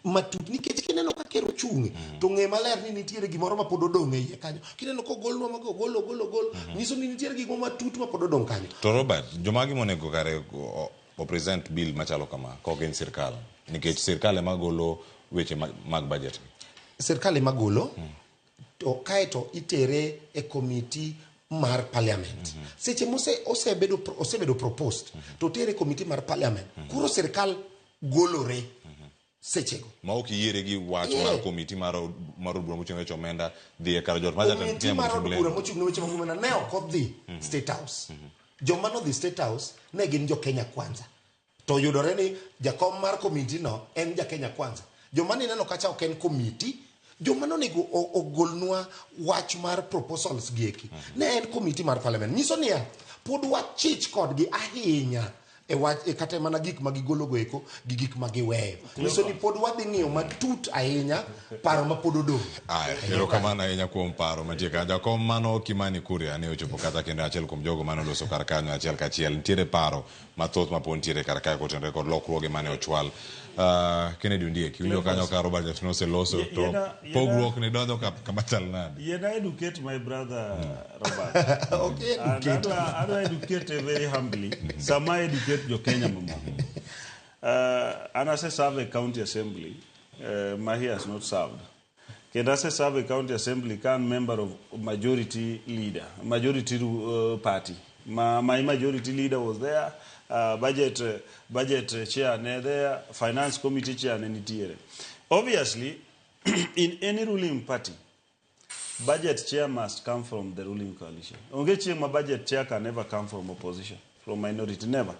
Matut nikech kineno ka ker ochung' to ng'e maler ni nitiere gimoro ma pod odong' e iye kanyo. Kineno kogolnwa mago ogol ogol ogol, nyiso ni nitiere gik moko matut ma pod odong' kanyo. To Robert, jomagi monego kare o present bill machalo kama kok en sirkal, nikech sirkal ema golo weche mag budget. Sirkal ema golo, to kaeto itere e committee mar parliament. Seche mose osebedo osebedo proposed, to tere e committee mar parliament. Koro sirkal golore sechego. Ma ok iyiere gi wach mar komiti mar mar od bura mochung' ne weche omenda dhi e kar jot mar jatend Komiti Kenya mar mondo od bura ochung' mochung' ne weche mag omenda ne ok odhi State House. Joma nodhi State House ne gin jo Kenya Kwanza. To yudore ni jakom mar komiti no en ja Kenya Kwanza. Joma nineno kacha ok en komiti, joma nonego ogolnwa wach mar proposals gi eki ne en komiti mar parliament. Nyiso niya, pod wachich kodgi ahinya. e wach e kata mana gik ma gigologo eko gi gik ma giweyo. Nyiso ni pod wadhi ng'iyo matut ahinya paro ma pod odong'. Aya, erokamano ahinya kuom paro mantie ka. Jakom mano Kimani Kuria ne ochopo kata kendo achiel kuom jogo mane oloso kar kanyo achiel kachiel. Nitiere paro mathoth ma pod nitiere kar kae kotenore kod lokruoge mane ochwal. Kennedy Ondiek, iwinjo kanyo ka Robert Jafno oseloso to pogruok ni donjo kama chal nade? Yiena educate my brother Robert. Okay, And educate. adwa educate very humbly. Sama educate jo Kenya mamoko. An ase serve e county assembly ma he has not served. Kendo ase serve e county assembly ka an member of majority leader, majority party. My majority leader was there, budget chair ne there, finance committee chair ne nitiere. Obviously, in any ruling party, budget chair must come from the ruling coalition. Onge chieng' ma budget chair can never come from opposition, from minority, never.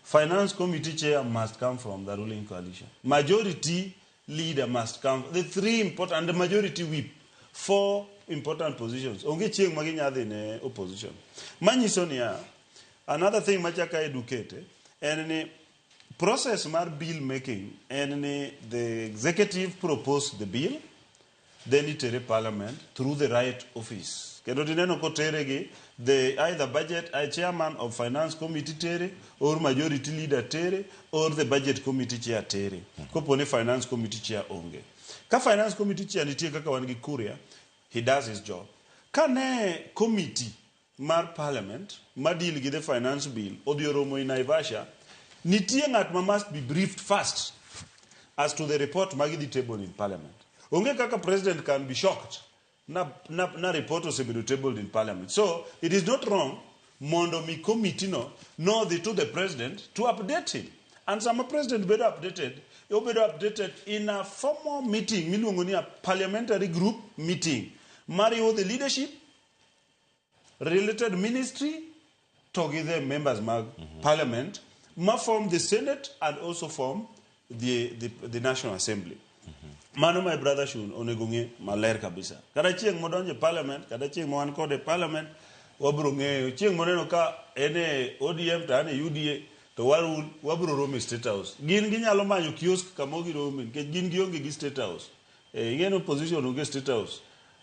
Finance committee chair must come from the ruling coalition. Majority leader must come. The three important, and the majority whip, four important positions. Onge chieng' ma ginya dhi ne opposition. Manyiso niya, another thing machaka educate, en ni process mar bill making en ni the executive propose the bill, then itere parliament through the right office. Kendo tineno kotere gi the either budget chairman of finance committee tere, or majority leader tere, or the budget committee chair tere. Kopo ni finance committee chair onge. Ka finance committee chair nitie kaka wan gi Kuria, he does his job. Ka ne committee mar parliament ma deal gi the finance bill odhi oromo in Naivasha, nitie ng'at ma must be briefed first as to the report ma gidhi table in parliament. Onge kaka president can be shocked na report osebedo tabled in parliament. So it is not wrong mondo mi committee no nodhi to the president to update him. And sama president bedo updated, obedo updated in a formal meeting miluongo ni a parliamentary group meeting mariwo the leadership, related ministry, to gi the members mag parliament ma form the senate and also form the National Assembly. Mano my brother Shun onego ng'e maler kabisa. Kata chieng' modonjo e parliament, kata chieng' ma wan kode e parliament, wabro ng'eyo. Chieng' moneno ka en e ODM to an e UDA, to warul, wabro romo e State House. Gin ginyalo manyo kiosk kama girome, nikech gin gionge gi State House. Ing'e ni opposition onge State House.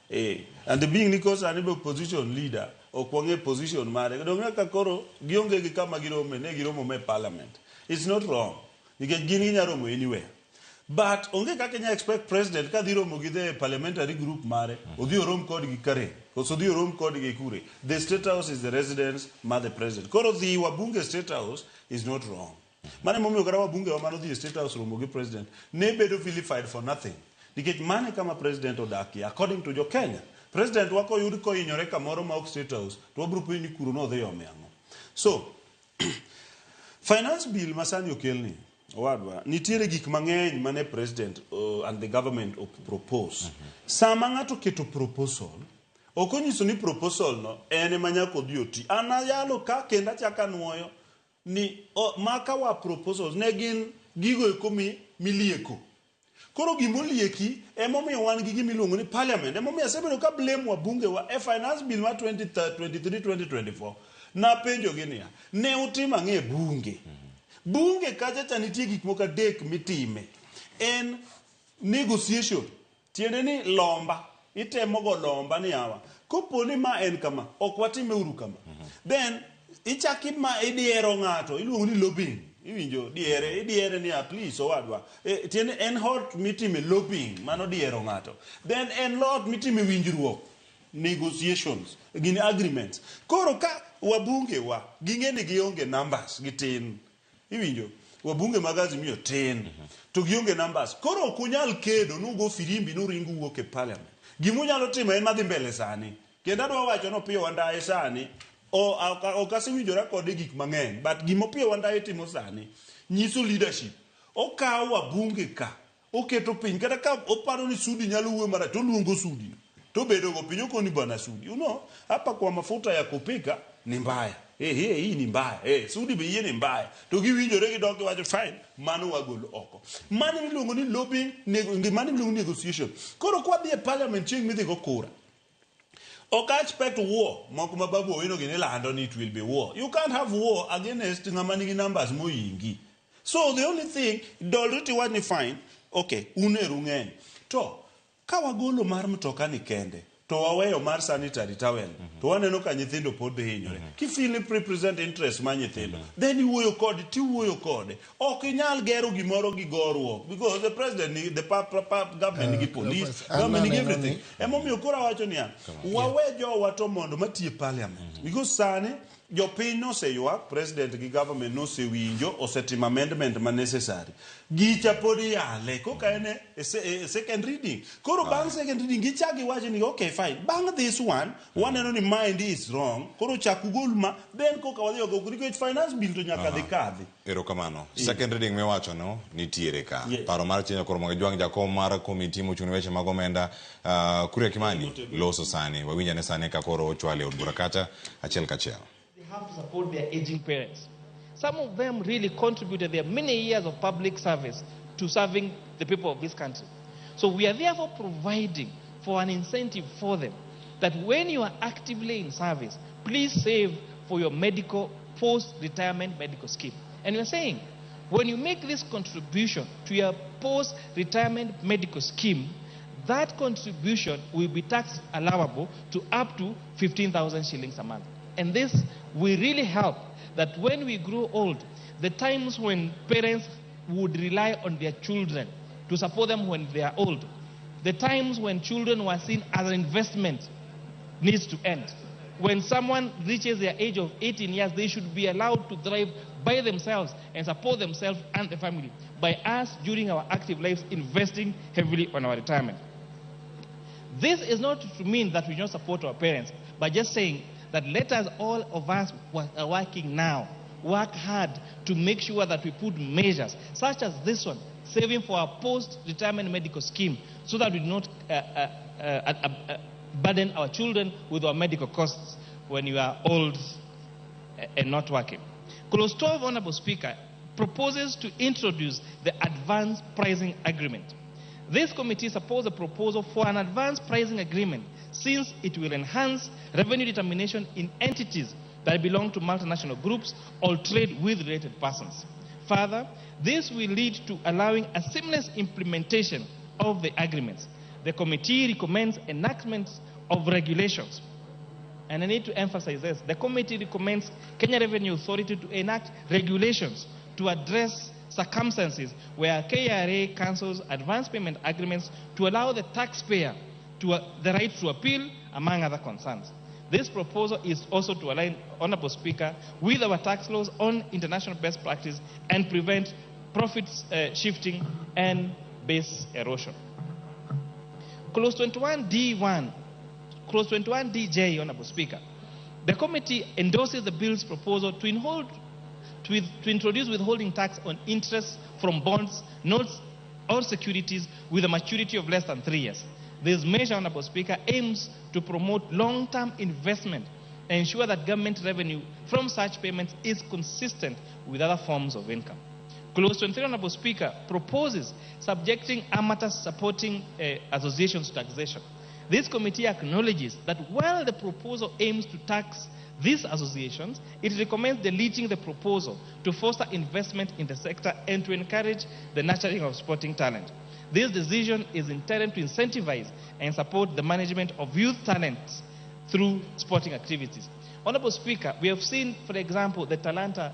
And the being ni kosa ni be opposition leader, ok wang'e position mare. Dong' ka koro gionge gi kama girome, ne giromo me parliament. It's not wrong. Nikech gin ginyalo romo anywhere. But onge kaka inya expect president ka dhi romo gi the parliamentary group mare, odhi orom kodgi kare, koso odhi orom kodgi kure. The State House is the residence mar the president. Koro dhi wabunge State House is not wrong. Mano emomiyo kata wabunge wa mano dhi e State House romo gi president, ne bedo vilified for nothing. Nikech mano e kama president odakie, according to jo Kenya. President wa koyud kohinyore kamoro ma ok State House, to wabiro penjo ni kuro nodhi ome ang'o. So, finance bill masani okelni, owadwa, nitiere gik mang'eny mane president and the government propose. Sama ng'ato oketo proposal, ok onyiso ni proposal no en ema nyaka odhi oti. An ayalo ka kendo achako anuoyo ni maka wa proposals ne gin gigo eko milieko. Koro gimolieki emomiyo wan gi gimiluongo ni parliament. Emomiyo asebedo ka blame wabunge wa e finance bill mar 2023-2024. Napenjo gi niya, ne utimo ang'e e bunge? Bunge kacha cha nitie gik moko adek mitime. En negotiation, tiende ni lomba, itemo go lomba ni yawa. Kopo ni ma en kama, ok watime uru kama. Then ichaki ma idiero ng'ato, iluongo ni lobbying. Iwinjo diere, idiere ni please owadwa. Tiende en hot mitime lobbying, mano diero ng'ato. Then en lot mitime winjruok, negotiations, gin agreements. Koro ka wabunge wa, ging'e ni gionge numbers, gitin. Iwinjo, wabunge mag Azimio tin, to gionge numbers. Koro ok unyal kedo nugo firimbi nuringu wuok e parliament. Gimunyalo timo en madhi mbele sani. Kendo adwa wacho ni Opiyo Wandayi sani, ok asewinjora kode gik mang'eny, but gima Opiyo Wandayi timo sani nyiso leadership. Okawo wabunge ka, oketo piny, kata ka oparo ni Sudi nyalo wuoyo marach, to oluongo Sudi. To bedo go piny okoni bwana Sudi. You know, hapa kwa mafuta ya kupika ni mbaya. Hii ni mbaya. Sudi be yie ni mbaya. To giwinjore gidok giwacho fine, mano wagolo oko. Mano miluongo ni lobbying, mano miluongo ni negotiation. Koro kwa dhi e parliament chieng' midhi go kura. Ok expect war moko ma Babu Owino gini lando ni it will be war. You can't have war against ng'ama nigi numbers moyingi. So the only thing, dolri tiwach ni fine, okay, un eru ng'eny. To ka wagolo mar mtoka ni kende, to waweyo mar sanitary towel, to waneno ka nyithindo pod hinyore. Kifeel ni represent interest mar nyithindo, then iwuoyo kode, tiwuoyo kode. Ok inyal gero gimoro gi goruok, because the president, ni, the pa, pa, pa, government nigi police, Cleophas, an government nigi naneno everything. Emomiyo koro awacho niya, wawe jowa to mondo matiye parliament. Because sani, jopiny noseywak, president gi government nosewinjo, osetimo amendment ma necessary. Gicha pod iyale, koka en e second reading. Koro bang' second reading, gichak giwacho ni, okay, fine. Bang' this one, waneno ni mind is wrong. Koro chak ugol ma, then koka wadhi oko, nikech finance bill to nyaka dhi kadhi. Erokamano. Second reading miwacho no nitiere ka. Yes. Paro mar Chenyo Koro Jwang' jakom mar komiti mochung' ne weche mag omenda Kuria Kimani loso sani. Wawinj ane sani ka koro ochwale e od bura kacha achiel kachiel. They have to support their aging parents. Some of them really contributed their many years of public service to serving the people of this country. So we are therefore providing for an incentive for them that when you are actively in service, please save for your medical post-retirement medical scheme. And we are saying, when you make this contribution to your post-retirement medical scheme, that contribution will be tax allowable to up to 15,000 shillings a month. And this will really help that when we grow old, the times when parents would rely on their children to support them when they are old, the times when children were seen as an investment needs to end. When someone reaches their age of 18 years, they should be allowed to drive by themselves and support themselves and the family by us during our active lives investing heavily on our retirement. This is not to mean that we don't support our parents, but just saying that let us, all of us who are working now, work hard to make sure that we put measures such as this one, saving for our post-retirement medical scheme, so that we do not burden our children with our medical costs when you are old and not working. Clause 12, Honorable Speaker, proposes to introduce the advance pricing agreement. This committee supports the proposal for an advance pricing agreement since it will enhance revenue determination in entities that belong to multinational groups or trade with related persons. Further, this will lead to allowing a seamless implementation of the agreements. The committee recommends enactment of regulations. And I need to emphasize this. The committee recommends Kenya Revenue Authority to enact regulations to address circumstances where KRA cancels advance payment agreements to allow the taxpayer the right to appeal, among other concerns. This proposal is also to align, Honorable Speaker, with our tax laws on international best practice and prevent profits shifting and base erosion. Clause 21D1, Clause 21DJ, Honorable Speaker, the committee endorses the bill's proposal to introduce withholding tax on interest from bonds, notes, or securities with a maturity of less than 3 years. This measure, Honorable Speaker, aims to promote long-term investment and ensure that government revenue from such payments is consistent with other forms of income. Clause 23, Honorable Speaker, proposes subjecting amateur supporting associations to taxation. This committee acknowledges that while the proposal aims to tax these associations, it recommends deleting the proposal to foster investment in the sector and to encourage the nurturing of sporting talent. This decision is intended to incentivize and support the management of youth talents through sporting activities. Honorable Speaker, we have seen, for example, the Talanta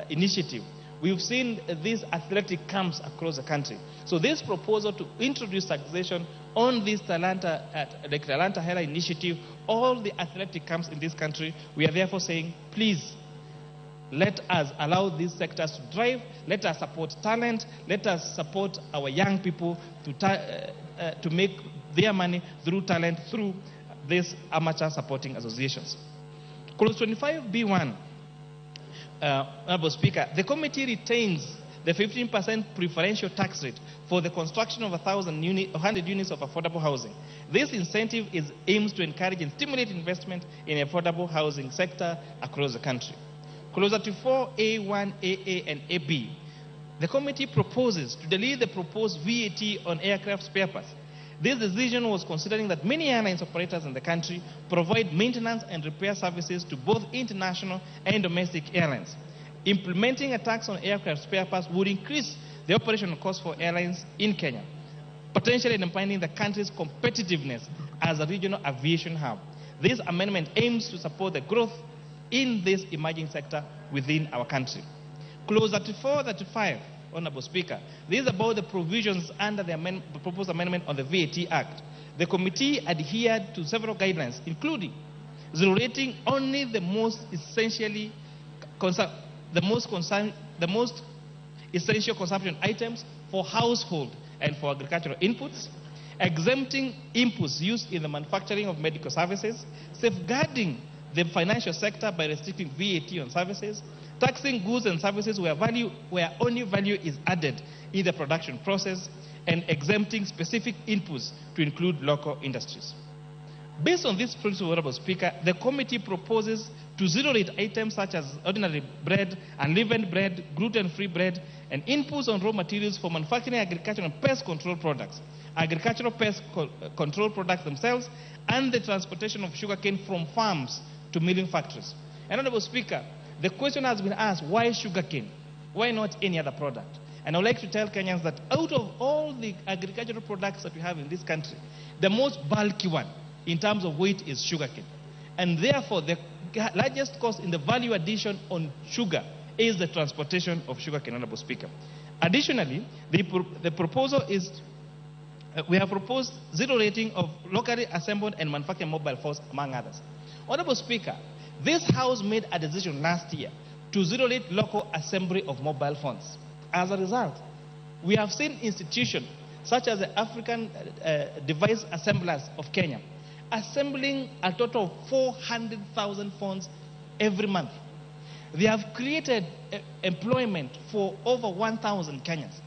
initiative. We've seen these athletic camps across the country. So this proposal to introduce taxation on this Talanta, the Talanta Hela initiative, all the athletic camps in this country, we are therefore saying, please, let us allow these sectors to drive. Let us support talent. Let us support our young people to make their money through talent, through these amateur supporting associations. Clause 25B1, Honorable Speaker, the committee retains the 15% preferential tax rate for the construction of 100 units of affordable housing. This incentive aims to encourage and stimulate investment in the affordable housing sector across the country. Clause 34A1, AA, and AB, the committee proposes to delete the proposed VAT on aircraft spare parts. This decision was considering that many airlines operators in the country provide maintenance and repair services to both international and domestic airlines. Implementing a tax on aircraft spare parts would increase the operational cost for airlines in Kenya, potentially impacting the country's competitiveness as a regional aviation hub. This amendment aims to support the growth in this emerging sector within our country. Clause 34, 35, Honorable Speaker, this is about the provisions under the proposed amendment on the VAT Act. The committee adhered to several guidelines, including zero rating only the most essentially the most essential consumption items for household and for agricultural inputs, exempting inputs used in the manufacturing of medical services, safeguarding the financial sector by restricting VAT on services, taxing goods and services where only value is added in the production process, and exempting specific inputs to include local industries. Based on this principle, Honorable Speaker, the committee proposes to zero rate items such as ordinary bread, unleavened bread, gluten-free bread, and inputs on raw materials for manufacturing agricultural and pest control products, agricultural pest control products themselves, and the transportation of sugarcane from farms to milling factories. And Honorable Speaker, the question has been asked, why sugarcane? Why not any other product? And I would like to tell Kenyans that out of all the agricultural products that we have in this country, the most bulky one in terms of weight is sugarcane. And therefore, the largest cost in the value addition on sugar is the transportation of sugarcane, Honorable Speaker. Additionally, the proposal is, we have proposed zero rating of locally assembled and manufactured mobile phones, among others. Honorable Speaker, this House made a decision last year to zero rate local assembly of mobile phones. As a result, we have seen institutions such as the African Device Assemblers of Kenya assembling a total of 400,000 phones every month. They have created employment for over 1,000 Kenyans.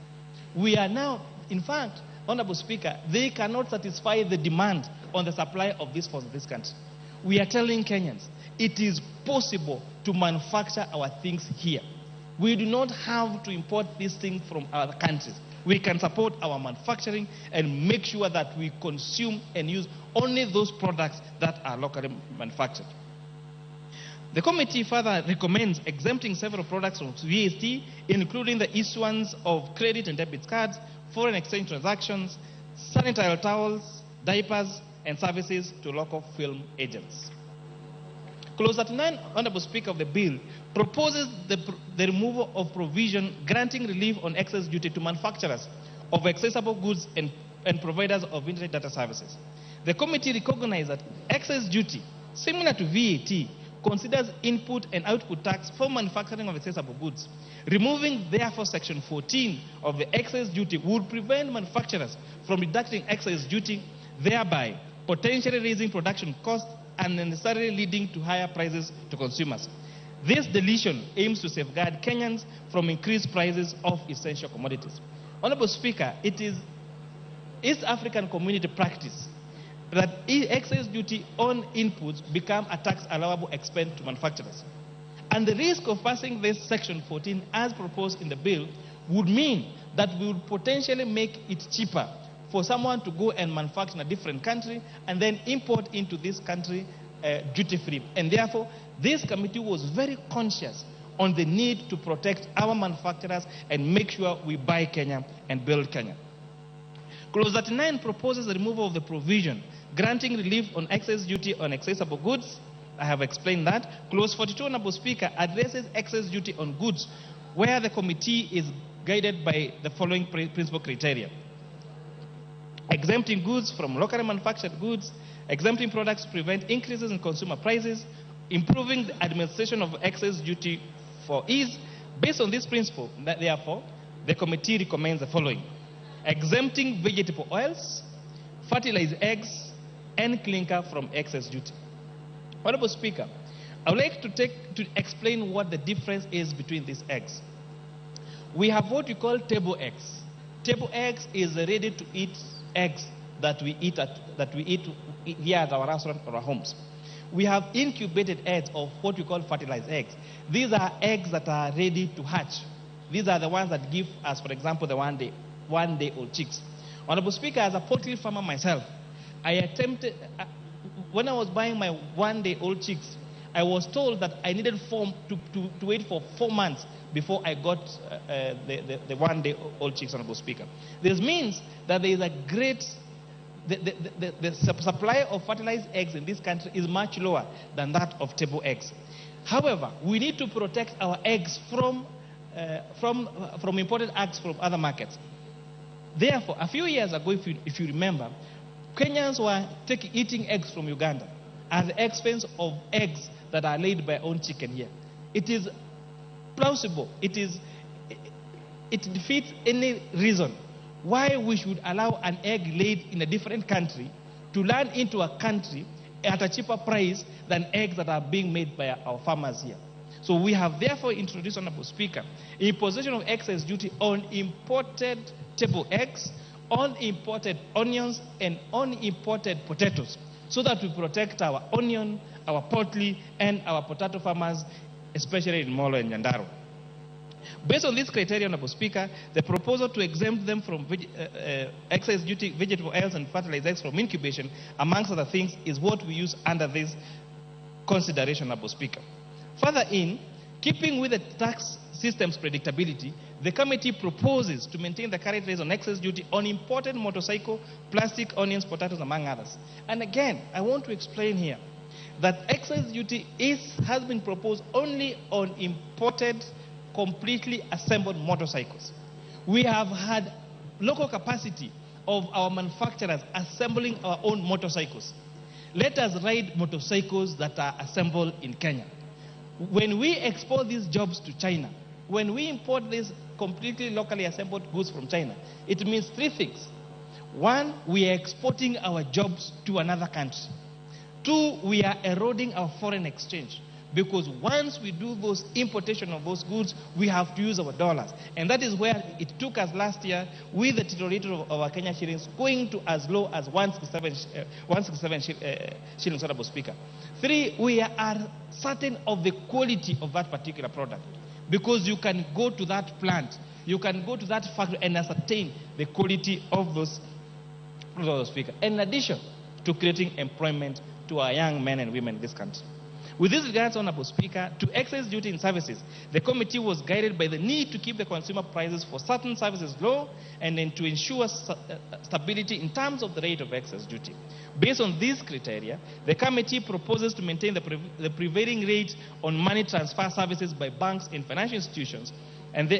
We are now, in fact, Honorable Speaker, they cannot satisfy the demand on the supply of these phones in this country. We are telling Kenyans it is possible to manufacture our things here. We do not have to import these things from other countries. We can support our manufacturing and make sure that we consume and use only those products that are locally manufactured. The committee further recommends exempting several products from VAT, including the issuance of credit and debit cards, foreign exchange transactions, sanitary towels, diapers, and services to local film agents. Clause 39, Honorable Speaker of the bill, proposes the removal of provision granting relief on excess duty to manufacturers of accessible goods and providers of internet data services. The committee recognized that excess duty, similar to VAT, considers input and output tax for manufacturing of accessible goods. Removing, therefore, Section 14 of the excess duty would prevent manufacturers from deducting excess duty, thereby potentially raising production costs and necessarily leading to higher prices to consumers. This deletion aims to safeguard Kenyans from increased prices of essential commodities. Honorable Speaker, it is East African community practice that excess duty on inputs become a tax allowable expense to manufacturers. And the risk of passing this Section 14 as proposed in the bill would mean that we would potentially make it cheaper for someone to go and manufacture in a different country and then import into this country duty-free. And therefore, this committee was very conscious on the need to protect our manufacturers and make sure we buy Kenya and build Kenya. Clause 39 proposes the removal of the provision granting relief on excess duty on accessible goods. I have explained that. Clause 42, Honorable Speaker, addresses excess duty on goods where the committee is guided by the following principal criteria. Exempting goods from locally manufactured goods, exempting products to prevent increases in consumer prices, improving the administration of excess duty for ease. Based on this principle, therefore, the committee recommends the following. Exempting vegetable oils, fertilized eggs, and clinker from excess duty. Honorable Speaker, I would like to explain what the difference is between these eggs. We have what we call table eggs. Table eggs is ready-to-eat eggs that we eat here at our restaurant or our homes. We have incubated eggs, or what we call fertilized eggs. These are eggs that are ready to hatch. These are the ones that give us, for example, the one-day old chicks. Honorable Speaker, as a poultry farmer myself, I attempted, when I was buying my one-day-old chicks, I was told that I needed to wait for 4 months before I got the one-day-old chicks, Honorable Speaker. This means that there is a great, the supply of fertilized eggs in this country is much lower than that of table eggs. However, we need to protect our eggs from imported eggs from other markets. Therefore, a few years ago, if you remember, Kenyans were eating eggs from Uganda at the expense of eggs that are laid by our own chicken here. It is plausible. It defeats any reason why we should allow an egg laid in a different country to land into a country at a cheaper price than eggs that are being made by our farmers here. So we have therefore introduced, Honorable Speaker, imposition of excise duty on imported table eggs, on imported onions, and on imported potatoes, so that we protect our onion, our poultry, and our potato farmers, especially in Molo and Nyandarua. Based on this criteria, Honorable Speaker, the proposal to exempt them from excise duty, vegetable oils, and fertilized eggs from incubation, amongst other things, is what we use under this consideration, Honorable Speaker. Further in keeping with the tax system's predictability, the committee proposes to maintain the current rates on excise duty on imported motorcycle, plastic, onions, potatoes, among others. And again, I want to explain here that excise duty has been proposed only on imported, completely assembled motorcycles. We have had local capacity of our manufacturers assembling our own motorcycles. Let us ride motorcycles that are assembled in Kenya. When we export these jobs to China, when we import these completely locally assembled goods from China, it means three things. One, we are exporting our jobs to another country. Two, we are eroding our foreign exchange, because once we do those importation of those goods, we have to use our dollars. And that is where it took us last year with the deterioration of our Kenya shillings going to as low as 167 shillings, Honorable Speaker. Three, we are certain of the quality of that particular product, because you can go to that plant, you can go to that factory and ascertain the quality of those products, Speaker. In addition to creating employment to our young men and women in this country. With this regards, Honorable Speaker, to excise duty in services, the committee was guided by the need to keep the consumer prices for certain services low and then to ensure stability in terms of the rate of excise duty. Based on these criteria, the committee proposes to maintain the prevailing rate on money transfer services by banks and financial institutions and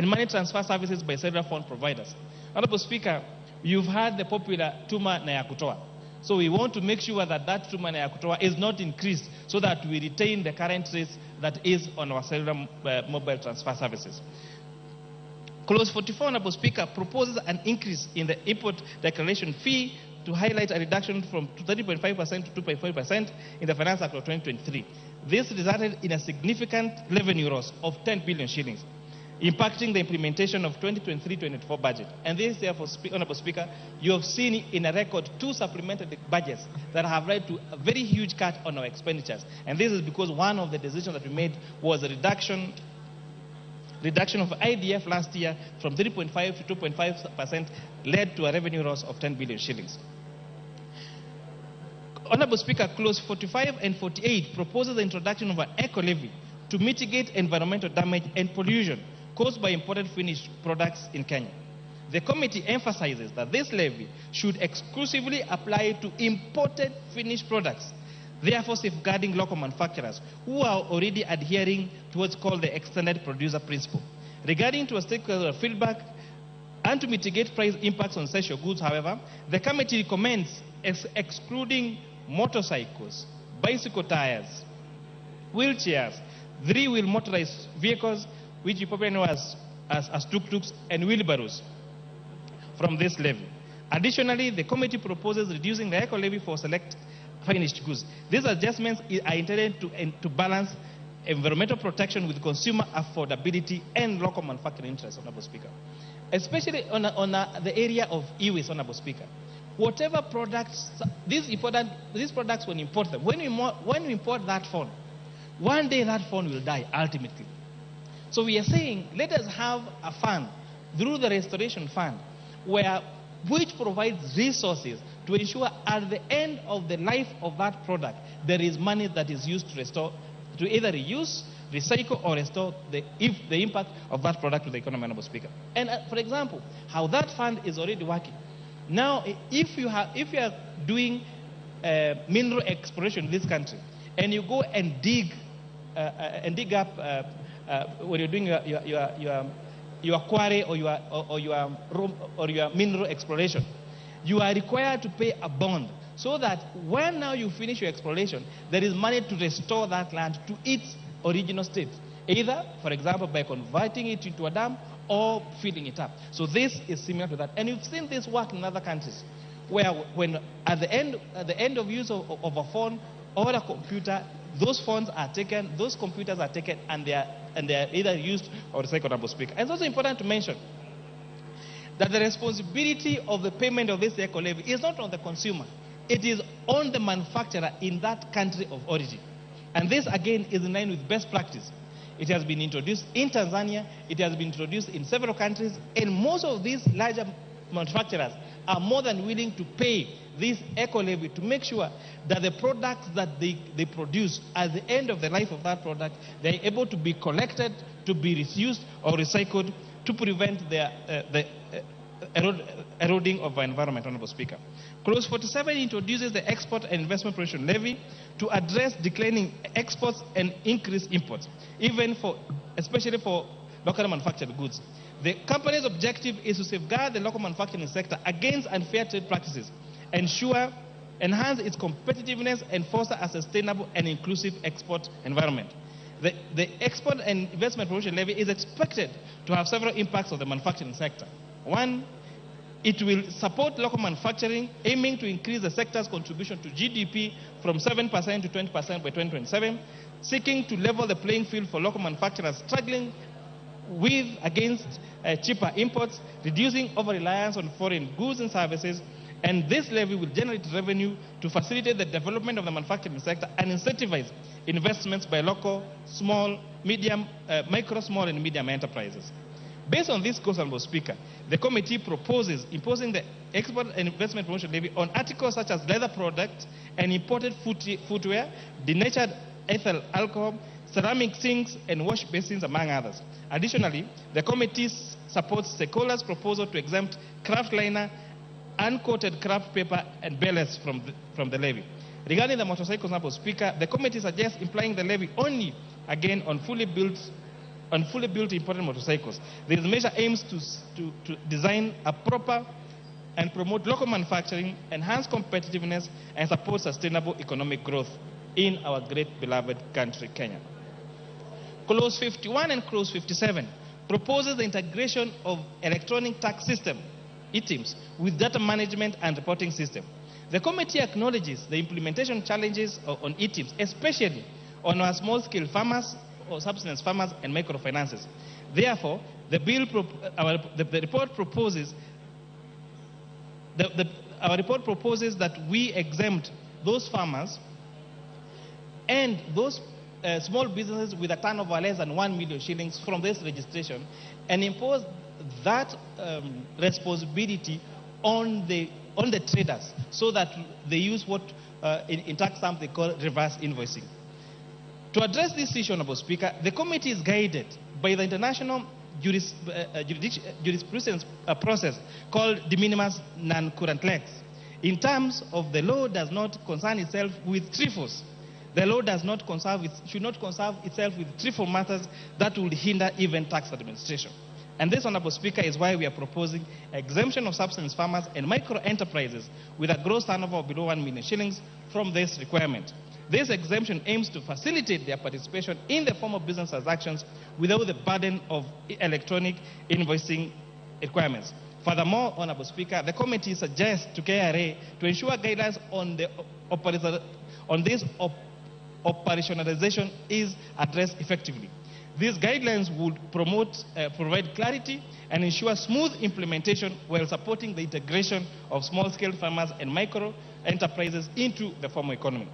money transfer services by cellular phone providers. Honorable Speaker, you've had the popular Tuma na ya Kutoa. So we want to make sure that that Tuma na ya Kutoa is not increased so that we retain the current rates that is on our cellular mobile transfer services. Clause 44, Honorable Speaker, proposes an increase in the import declaration fee to highlight a reduction from 30.5% to 2.5% in the Finance Act of 2023. This resulted in a significant revenue loss of 10 billion shillings, impacting the implementation of 2023-24 budget. And this, therefore, Honorable Speaker, you have seen in a record two supplementary budgets that have led to a very huge cut on our expenditures. And this is because one of the decisions that we made was a reduction of IDF last year from 3.5 to 2.5% led to a revenue loss of 10 billion shillings. Honorable Speaker, Clause 45 and 48 proposes the introduction of an eco-levy to mitigate environmental damage and pollution caused by imported finished products in Kenya. The committee emphasizes that this levy should exclusively apply to imported finished products, therefore safeguarding local manufacturers who are already adhering to what's called the extended producer principle. Regarding to a stakeholder feedback and to mitigate price impacts on essential goods, however, the committee recommends excluding motorcycles, bicycle tires, wheelchairs, three-wheel motorized vehicles, which you probably know as tuk-tuks, and wheelbarrows from this levy. Additionally, the committee proposes reducing the eco-levy for select finished goods. These adjustments are intended to balance environmental protection with consumer affordability and local manufacturing interests, Honorable Speaker. Especially on the area of e-waste, Honorable Speaker. Whatever products, these products, when we import them, when we import that phone, one day that phone will die ultimately. So we are saying, let us have a fund through the restoration fund where which provides resources to ensure at the end of the life of that product, there is money that is used to restore, to either reuse, recycle, or restore the impact of that product to the economy, Honorable Speaker. And for example, how that fund is already working. Now, if you are doing mineral exploration in this country, and you go and dig up when you're doing your quarry or your mineral exploration, you are required to pay a bond so that when now you finish your exploration, there is money to restore that land to its original state, either, for example, by converting it into a dam or filling it up. So this is similar to that. And you've seen this work in other countries, where when at the end of use of a phone or a computer, those phones are taken, those computers are taken, and they are either used or recycled, Honorable Speaker. And it's also important to mention that the responsibility of the payment of this eco levy is not on the consumer. It is on the manufacturer in that country of origin. And this, again, is in line with best practice. It has been introduced in Tanzania. It has been introduced in several countries. And most of these larger manufacturers are more than willing to pay this eco levy to make sure that the products that they produce at the end of the life of that product, they're able to be collected, to be reused or recycled to prevent the eroding of our environment, Honorable Speaker. Clause 47 introduces the Export and Investment Promotion Levy to address declining exports and increased imports, especially for locally manufactured goods. The company's objective is to safeguard the local manufacturing sector against unfair trade practices, enhance its competitiveness, and foster a sustainable and inclusive export environment. The Export and Investment Promotion Levy is expected to have several impacts on the manufacturing sector. One, it will support local manufacturing, aiming to increase the sector's contribution to GDP from 7% to 20% by 2027, seeking to level the playing field for local manufacturers struggling against cheaper imports, reducing over-reliance on foreign goods and services, and this levy will generate revenue to facilitate the development of the manufacturing sector and incentivize investments by local, small, medium, micro, small, and medium enterprises. Based on this course, Honorable Speaker, the committee proposes imposing the Export and Investment Promotion Levy on articles such as leather products and imported footwear, denatured ethyl alcohol, ceramic sinks, and wash basins, among others. Additionally, the committee supports Secola's proposal to exempt craft liner, uncoated craft paper, and ballast from the levy. Regarding the motorcycles, Honorable Speaker, the committee suggests implying the levy only, again, on fully built imported motorcycles. This measure aims to design a proper and promote local manufacturing, enhance competitiveness, and support sustainable economic growth in our great beloved country, Kenya. Clause 51 and Clause 57 proposes the integration of electronic tax system, eTIMS, with data management and reporting system. The committee acknowledges the implementation challenges on eTIMS, especially on our small-scale farmers or subsistence farmers and microfinances. Therefore, the bill, the report proposes, our report proposes that we exempt those farmers and those small businesses with a turnover less than 1 million shillings from this registration, and impose that responsibility on the traders, so that they use what in tax terms they call reverse invoicing. To address this issue, Honorable Speaker, the committee is guided by the international jurisprudence process called de minimis non curat lex. In terms of the law does not concern itself with trifles. The law does not should not concern itself with trifle matters that would hinder even tax administration. And this, Honorable Speaker, is why we are proposing exemption of subsistence farmers and micro-enterprises with a gross turnover of below 1 million shillings from this requirement. This exemption aims to facilitate their participation in the form of business transactions without the burden of electronic invoicing requirements. Furthermore, Honorable Speaker, the committee suggests to KRA to ensure guidelines on the this operationalization is addressed effectively. These guidelines would provide clarity and ensure smooth implementation while supporting the integration of small-scale farmers and micro-enterprises into the formal economy.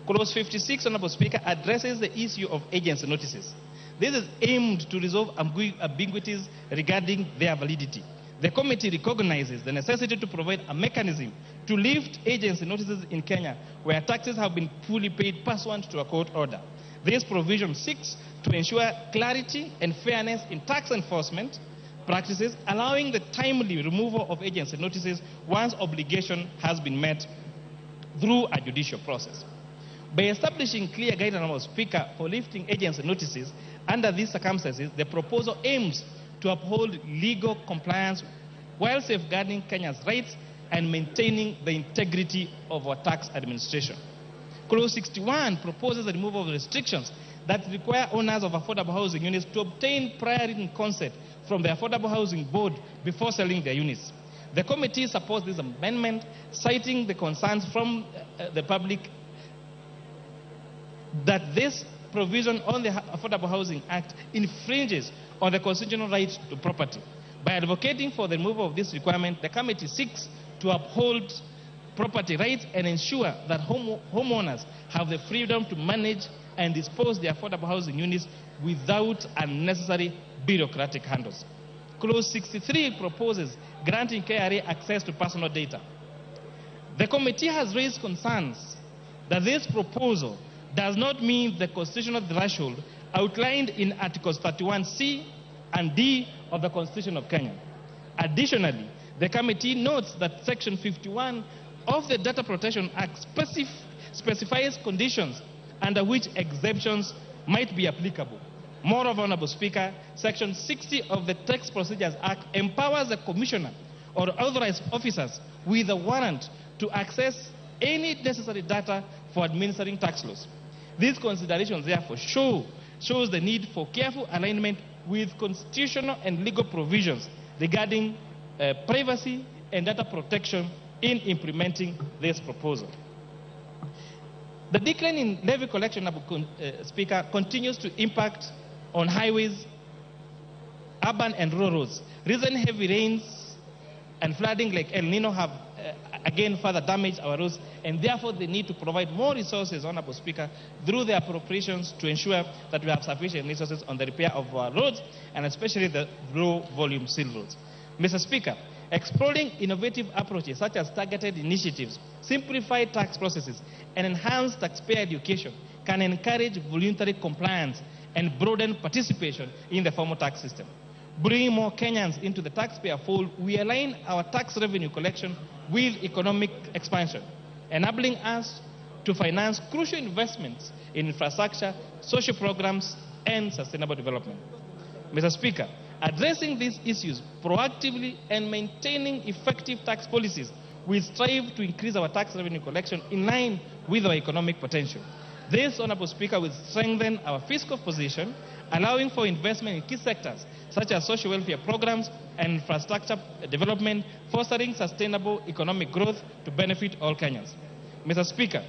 Clause 56, Honorable Speaker, addresses the issue of agency notices. This is aimed to resolve ambiguities regarding their validity. The committee recognizes the necessity to provide a mechanism to lift agency notices in Kenya where taxes have been fully paid pursuant to a court order. This provision seeks to ensure clarity and fairness in tax enforcement practices, allowing the timely removal of agency notices once obligation has been met through a judicial process. By establishing clear guidelines, Honorable Speaker, for lifting agency notices under these circumstances, the proposal aims to uphold legal compliance while safeguarding Kenya's rights and maintaining the integrity of our tax administration. Clause 61 proposes the removal of restrictions that require owners of affordable housing units to obtain prior written consent from the Affordable Housing Board before selling their units. The committee supports this amendment, citing the concerns from the public that this provision on the Affordable Housing Act infringes on the constitutional right to property. By advocating for the removal of this requirement, the committee seeks to uphold property rights and ensure that homeowners have the freedom to manage and dispose their affordable housing units without unnecessary bureaucratic handles. Clause 63 proposes granting KRA access to personal data. The committee has raised concerns that this proposal does not meet the constitutional threshold outlined in Articles 31C and D of the Constitution of Kenya. Additionally, the committee notes that Section 51 of the Data Protection Act specifies conditions under which exemptions might be applicable. Moreover, Honorable Speaker, Section 60 of the Tax Procedures Act empowers the Commissioner or authorized officers with a warrant to access any necessary data for administering tax laws. These considerations, therefore, shows the need for careful alignment with constitutional and legal provisions regarding privacy and data protection in implementing this proposal. The decline in levy collection, Speaker, continues to impact on highways, urban and rural roads. Recent heavy rains and flooding like El Nino have again further damaged our roads, and therefore they need to provide more resources, Honorable Speaker, through the appropriations to ensure that we have sufficient resources on the repair of our roads, and especially the low volume seal roads. Mr. Speaker, exploring innovative approaches such as targeted initiatives, simplified tax processes, and enhanced taxpayer education can encourage voluntary compliance and broaden participation in the formal tax system. Bringing more Kenyans into the taxpayer fold, we align our tax revenue collection with economic expansion, enabling us to finance crucial investments in infrastructure, social programs, and sustainable development. Mr. Speaker, addressing these issues proactively and maintaining effective tax policies, we strive to increase our tax revenue collection in line with our economic potential. This, Honorable Speaker, will strengthen our fiscal position, allowing for investment in key sectors such as social welfare programs and infrastructure development, fostering sustainable economic growth to benefit all Kenyans. Mr. Speaker,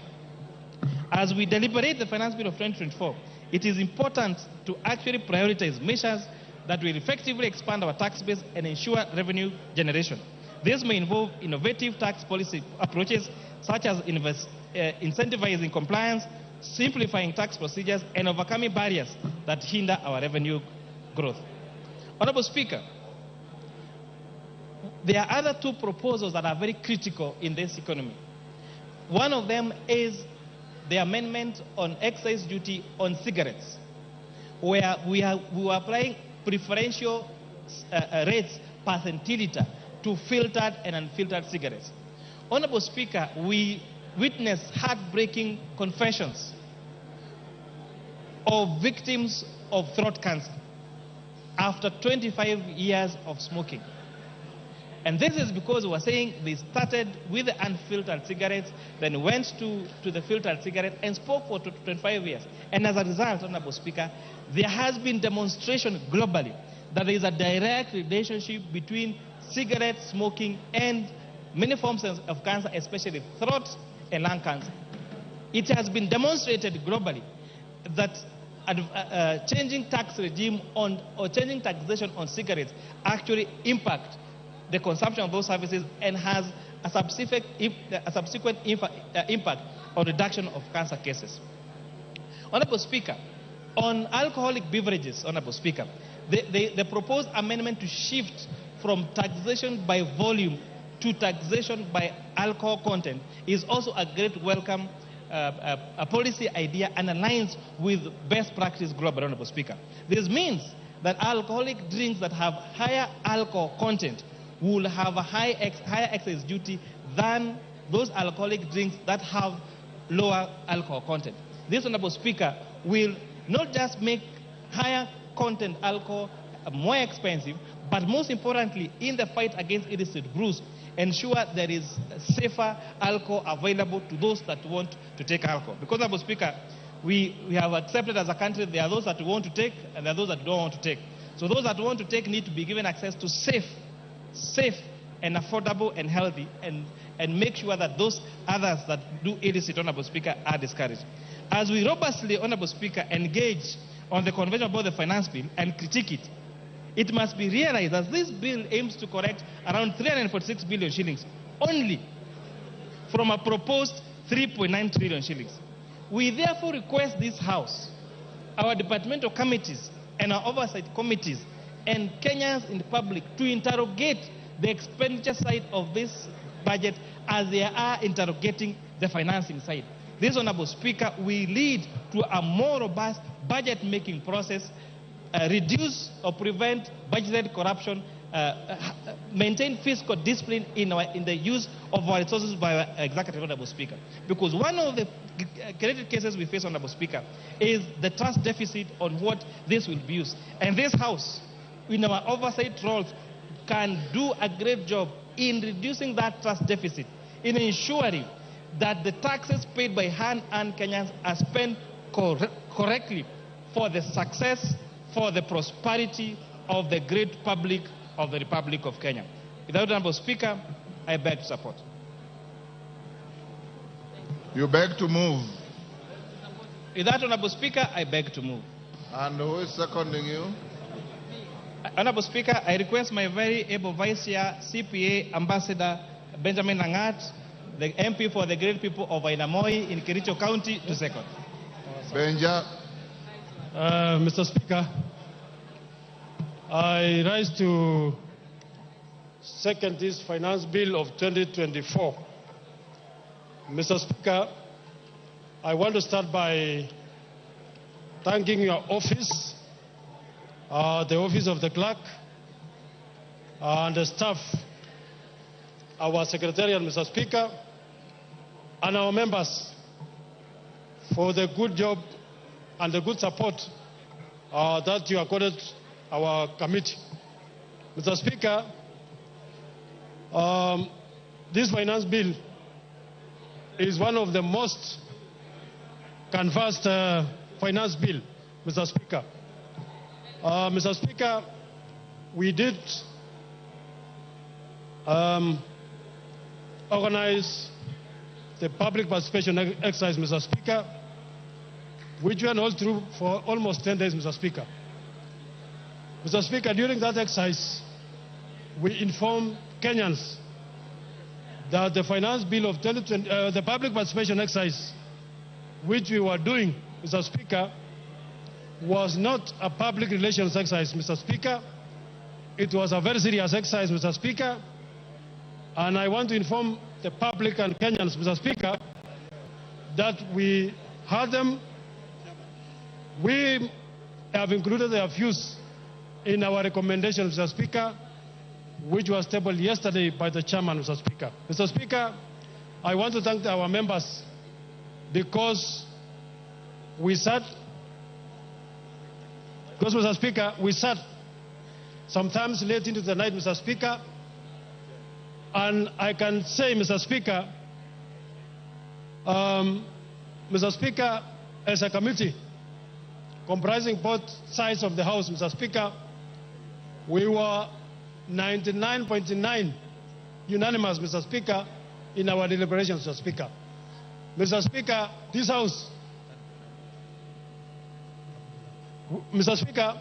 as we deliberate the Finance Bill of 2024, it is important to actually prioritize measures that will effectively expand our tax base and ensure revenue generation. This may involve innovative tax policy approaches such as incentivizing compliance, simplifying tax procedures, and overcoming barriers that hinder our revenue growth. Honorable Speaker, there are other two proposals that are very critical in this economy. One of them is the amendment on excise duty on cigarettes, where we were applying preferential rates per centiliter to filtered and unfiltered cigarettes. Honorable Speaker, we witnessed heartbreaking confessions of victims of throat cancer after 25 years of smoking. And this is because we were saying they started with the unfiltered cigarettes, then went to the filtered cigarette and spoke for 25 years. And as a result, Honorable Speaker, there has been demonstration globally that there is a direct relationship between cigarette smoking and many forms of cancer, especially throat and lung cancer. It has been demonstrated globally that changing tax regime on or changing taxation on cigarettes actually impact the consumption of those services and has a subsequent impact on reduction of cancer cases. Honorable Speaker, on alcoholic beverages, Honorable Speaker, the proposed amendment to shift from taxation by volume to taxation by alcohol content is also a great welcome a policy idea and aligns with best practice globally, Honorable Speaker. This means that alcoholic drinks that have higher alcohol content will have a higher excise duty than those alcoholic drinks that have lower alcohol content. This, Honorable Speaker, will not just make higher content alcohol more expensive, but most importantly, in the fight against illicit brews, ensure there is safer alcohol available to those that want to take alcohol. Because, Honorable Speaker, we have accepted as a country there are those that want to take and there are those that don't want to take. So those that want to take need to be given access to safe and affordable and healthy, and make sure that those others that do illicit, Honorable Speaker, are discouraged. As we robustly, Honorable Speaker, engage on the convention about the finance bill and critique it, it must be realized that this bill aims to correct around 346 billion shillings only from a proposed 3.9 trillion shillings. We therefore request this House, our departmental committees and our oversight committees and Kenyans in the public to interrogate the expenditure side of this budget as they are interrogating the financing side. This, Honorable Speaker, will lead to a more robust budget-making process, reduce or prevent budgeted corruption, maintain fiscal discipline in the use of our resources by our executive, Honorable Speaker. Because one of the credit cases we face, Honorable Speaker, is the trust deficit on what this will be used. And this House, in our oversight roles, can do a great job in reducing that trust deficit, in ensuring that the taxes paid by hand-earned Kenyans are spent correctly for the success, for the prosperity of the great public of the Republic of Kenya. Without, Honorable Speaker, I beg to support. You beg to move. Without, Honorable Speaker, I beg to move. And who is seconding you? Honorable Speaker, I request my very able Vice Chair, CPA Ambassador Benjamin Langat, the MP for the great people of Ainamoi in Kericho County, to second. Benja. Mr. Speaker, I rise to second this finance bill of 2024. Mr. Speaker, I want to start by thanking your office, the office of the clerk, and the staff, our secretariat, Mr. Speaker, and our members for the good job and the good support that you accorded our committee. Mr. Speaker, this finance bill is one of the most canvassed finance bill, Mr. Speaker. Mr. Speaker, we did organize the public participation exercise, Mr. Speaker, which went all through for almost 10 days, Mr. Speaker. Mr. Speaker, during that exercise, we informed Kenyans that the finance bill of 2020, the public participation exercise, which we were doing, Mr. Speaker, was not a public relations exercise, Mr. Speaker. It was a very serious exercise, Mr. Speaker. And I want to inform the public and Kenyans, Mr. Speaker, that we had them. We have included their views in our recommendations, Mr. Speaker, which was tabled yesterday by the chairman, Mr. Speaker. Mr. Speaker, I want to thank our members because we sat, Mr. Speaker, we sat sometimes late into the night, Mr. Speaker, and I can say, Mr. Speaker, as a committee comprising both sides of the House, Mr. Speaker, we were 99.9 unanimous, Mr. Speaker, in our deliberations, Mr. Speaker. Mr. Speaker, this House, Mr. Speaker,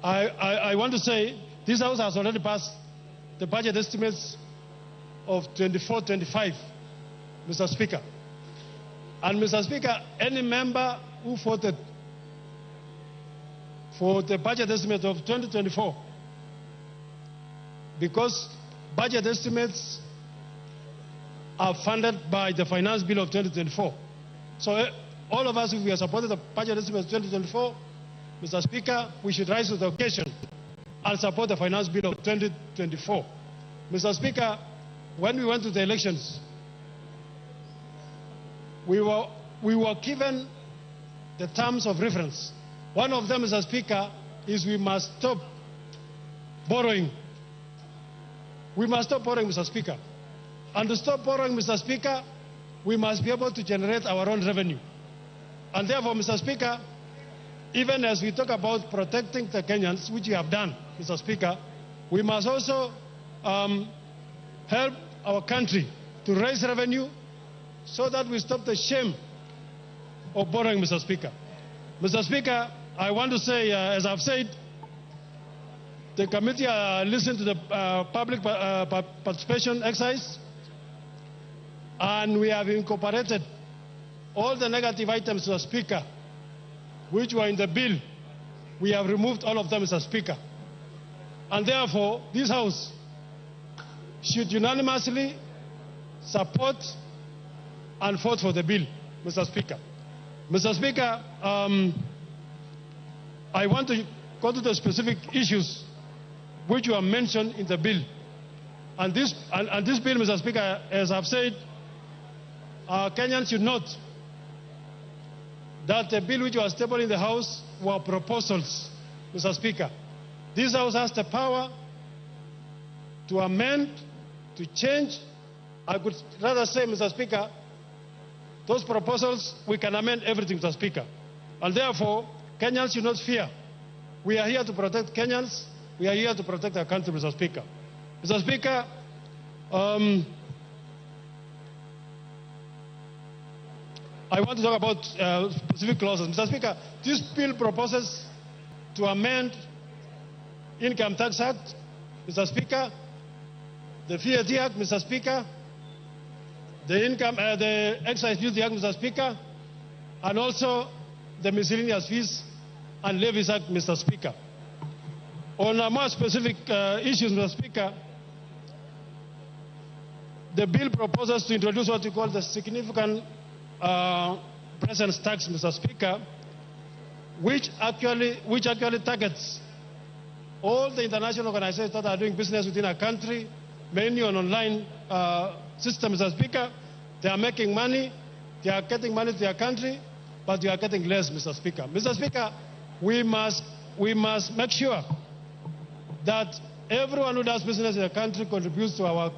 I want to say this House has already passed the budget estimates of 24-25, Mr. Speaker. And Mr. Speaker, any member who voted for the budget estimate of 2024 because budget estimates are funded by the Finance Bill of 2024. So all of us, if we are supported the budget estimates 2024, Mr. Speaker, we should rise to the occasion and support the Finance Bill of 2024. Mr. Speaker, when we went to the elections, we were given the terms of reference. One of them, Mr. Speaker, is we must stop borrowing. We must stop borrowing, Mr. Speaker. And to stop borrowing, Mr. Speaker, we must be able to generate our own revenue. And therefore, Mr. Speaker, even as we talk about protecting the Kenyans, which we have done, Mr. Speaker, we must also help our country to raise revenue so that we stop the shame of borrowing, Mr. Speaker. Mr. Speaker, I want to say, as I've said, the committee listened to the public participation exercise, and we have incorporated all the negative items, Mr. Speaker, which were in the bill. We have removed all of them, Mr. Speaker. And therefore, this House should unanimously support and vote for the bill, Mr. Speaker. Mr. Speaker, I want to go to the specific issues which were mentioned in the bill. And this bill, Mr. Speaker, as I've said, Kenyans should note that the bill which was tabled in the House were proposals, Mr. Speaker. This House has the power to amend, to change. I could rather say, Mr. Speaker, those proposals, we can amend everything, Mr. Speaker. And therefore, Kenyans should not fear. We are here to protect Kenyans. We are here to protect our country, Mr. Speaker. Mr. Speaker, I want to talk about specific clauses. Mr. Speaker, this bill proposes to amend Income Tax Act, Mr. Speaker, the VAT Act, Mr. Speaker, the Excise Duty Act, Mr. Speaker, and also the Miscellaneous Fees and Levies Act, Mr. Speaker. On a more specific issues, Mr. Speaker, the bill proposes to introduce what we call the significant presence tax, Mr. Speaker, which actually targets all the international organizations that are doing business within our country, mainly on online systems, Mr. Speaker. They are making money, they are getting money to their country, but they are getting less, Mr. Speaker. Mr. Speaker, we must make sure that everyone who does business in the country contributes to our